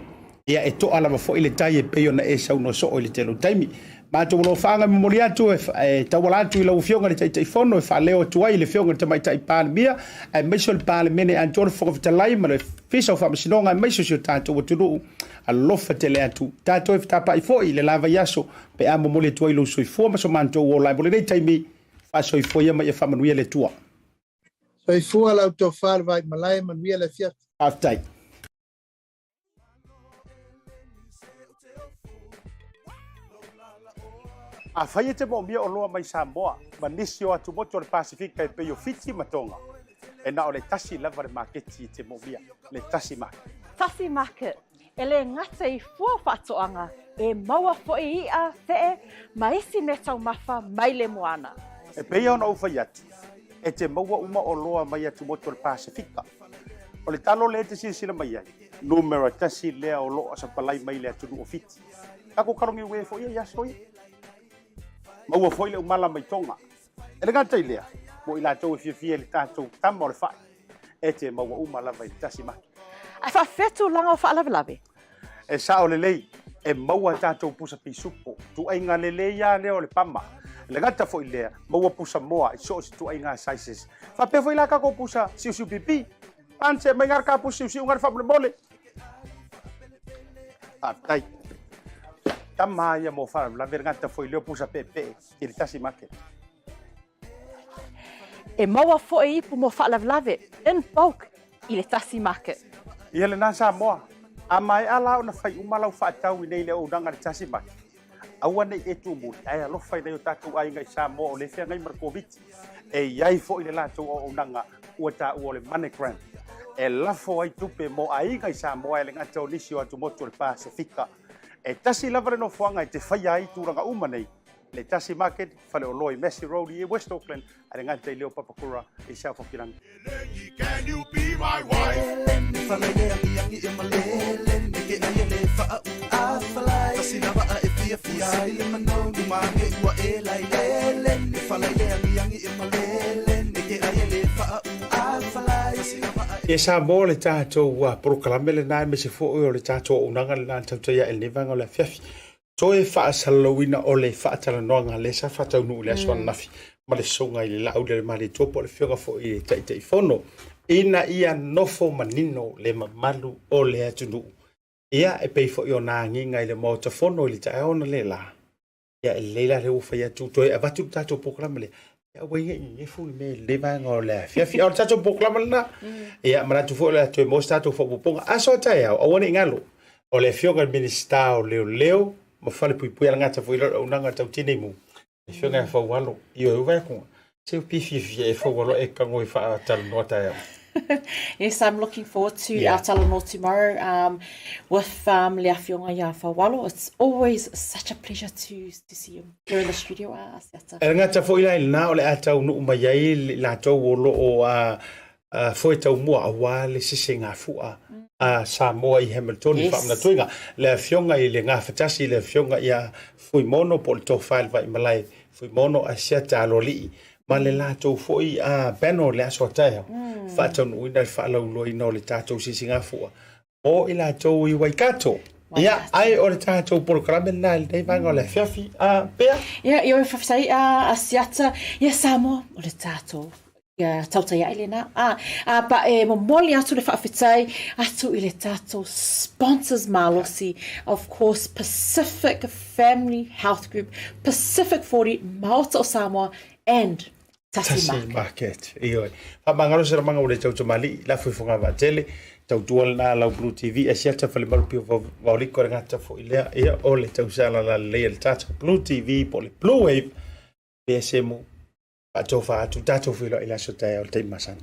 ia e to'a lava foi le tai e pei ona e saunoa soo i le tele o taimi. Matou alofaaga e momoli atu e tauala atu i lau Afioga i le Taitaifono e faaleo atu ai i le Afioga i le Tamaitai Palemia aemaise o le Palemene atoa, le Fofoga Fetalai ma le Ofisa o Faamasinoga aemaise o si o tatou atunuu. Alofa tele atu. Tatou e fetapai foi i le la vaiaso pe a momoli atu ai lou soifua ma so matou ola. Mo lenei taimi, faasoifua ia ma ia faamanuia le Atua. Soifua lau tofa le Vaimalae, manuia le afiafi. Faafetai. Afai e te moomia oloa mai Samoa ma nisi o atumotu o le Pasefika e pei o Fiti ma Tonga, e na o le tasi lava le maketi e te moomia, le Tasi Market. Tasi Market, e le gata i fua o faatoaga, e maua foi i'a, fe'e, ma isi meataumafa mai le moana. E pei ona ou fai atu, e te maua uma oloa mai atumotu o le Pasefika. O le talo lea e te silasila mai ai, numera tasi lea o lo o sapalai mai le atunuu o Fiti. Tatou kalogiue foi ia i aso ia. Maua foi le umala mai Tonga. E le gata i lea, mo i latou e fiafia i le tatou tama o le fai, e te maua uma lava i le tasi maki. Ae faafefea tulaga o faalavelave? E sao lelei, e maua tatou pusa pisupo, tuaiga lelei lava lea o le pama. E le gata foi i lea, maua pusa moa i so o se tuaiga sizes. Faapea foi la tatou pusa siusiu pipi. Pane mai gare ka pusa siusiu gare faamolemole. Faafetai. Tama ia mo faalavelave le gata foi lea o pusa peepee i le tasi market. E maua foi ipu mo faalavelave in bulk i le tasi market. Ia lena Samoa, a maea la ona fai uma lau faatau i nei le auaunaga a le tasi market, aua nei e tumuli ae alofa i nai o tatou aiga i Samoa o lea e feagai ma le Koviti. E i ai foi le latou auaunaga ua taua o le MoneyGram e lafo ai tupe mo aiga i Samoa e le gata o nisi o atumotu o le Pasefika. E tasi lava le nofoaga e te faia ai tulaga uma nei, le Tasi Market, faleoloa i Massey Road i West Auckland, a le gata i lea o Papakura i South Hokiland. Can you be my wife? Ia Samoa le tatou polokalame lena aemaise foi o le tatou auaunaga lena na tautai ae i lenei vaega o le afiafi. Toe faasalalauina o le faatalanoaga lea sa faataunuu i le aso ananafi ma le sosoga i le Laaulialemalietoa po o le Afioga foi i le Taitaifono ina ia nofo manino le mamalu o le atunuu. Ia, e pei foi ona agiga i le Maota Fono i le taeao analeila, ia e lelei la lea ua fai atu toe avatu le tatou polokalame lea. Ia aua ne i nenefu le mea i lenei vaega o le afiafi. A o le tatou polokalame lena, ia manatu foi o le a toe maua se tatou faaopoopoga. Aso a taeao, aua ne i galo, o le Afioga i le Minisita o Leoleo ma Falepuipui Alagata foi i le auaunaga tau Tinei Mu, le Afioga ia Faualo, ioe, ua vaai atu, se ua fiafia e Faualo e tago e faatalanoa taeao. Yes, I'm looking forward to our talanoa tomorrow with le Afioga ia Faualo. It's always such a pleasure to see him here in the studio. Ah, Asiata. E gata foi la i lena o le a taunuu mai ai i latou o lo o foe taumua aua le sesegafua a Samoa i Hamilton i faamanatuina le Afioga i le Gafatasi, le Afioga ia Fuimono po o le Tofa i le Vaimalae Fuimono Asiata Aloalii ma le latou foi panel i le aso a taeao, faataunuuina le faalauiloaina o le tatou sisigafua mo i latou i Waikato. Ia, ai o le tatou polokalame lena i lenei vaega o le afiafi, a Pea? Ia, ioe faafetai a Asiata, ia Samoa, o le tatou ia tautai ae lena. A, a pa e momoli atu le faafetai atu i le tatou sponsors malosi, of course Pacific Family Health Group, Pacific 40, Maota o Samoa and Tasi Tasi Market. Market. Ioe. Faamagalo se lamaga ua le tautamalii, lafo i Fogavaatele, tautua lena lau Blue TV, Asiata Falemalu Pio Vaoliko le gata foi lea, ia o le tausala lalelei a le tatou Blue TV po o le Blue Wave, BSM, faatofa atu, tatou feiloai i le aso taeao i le taimi masani.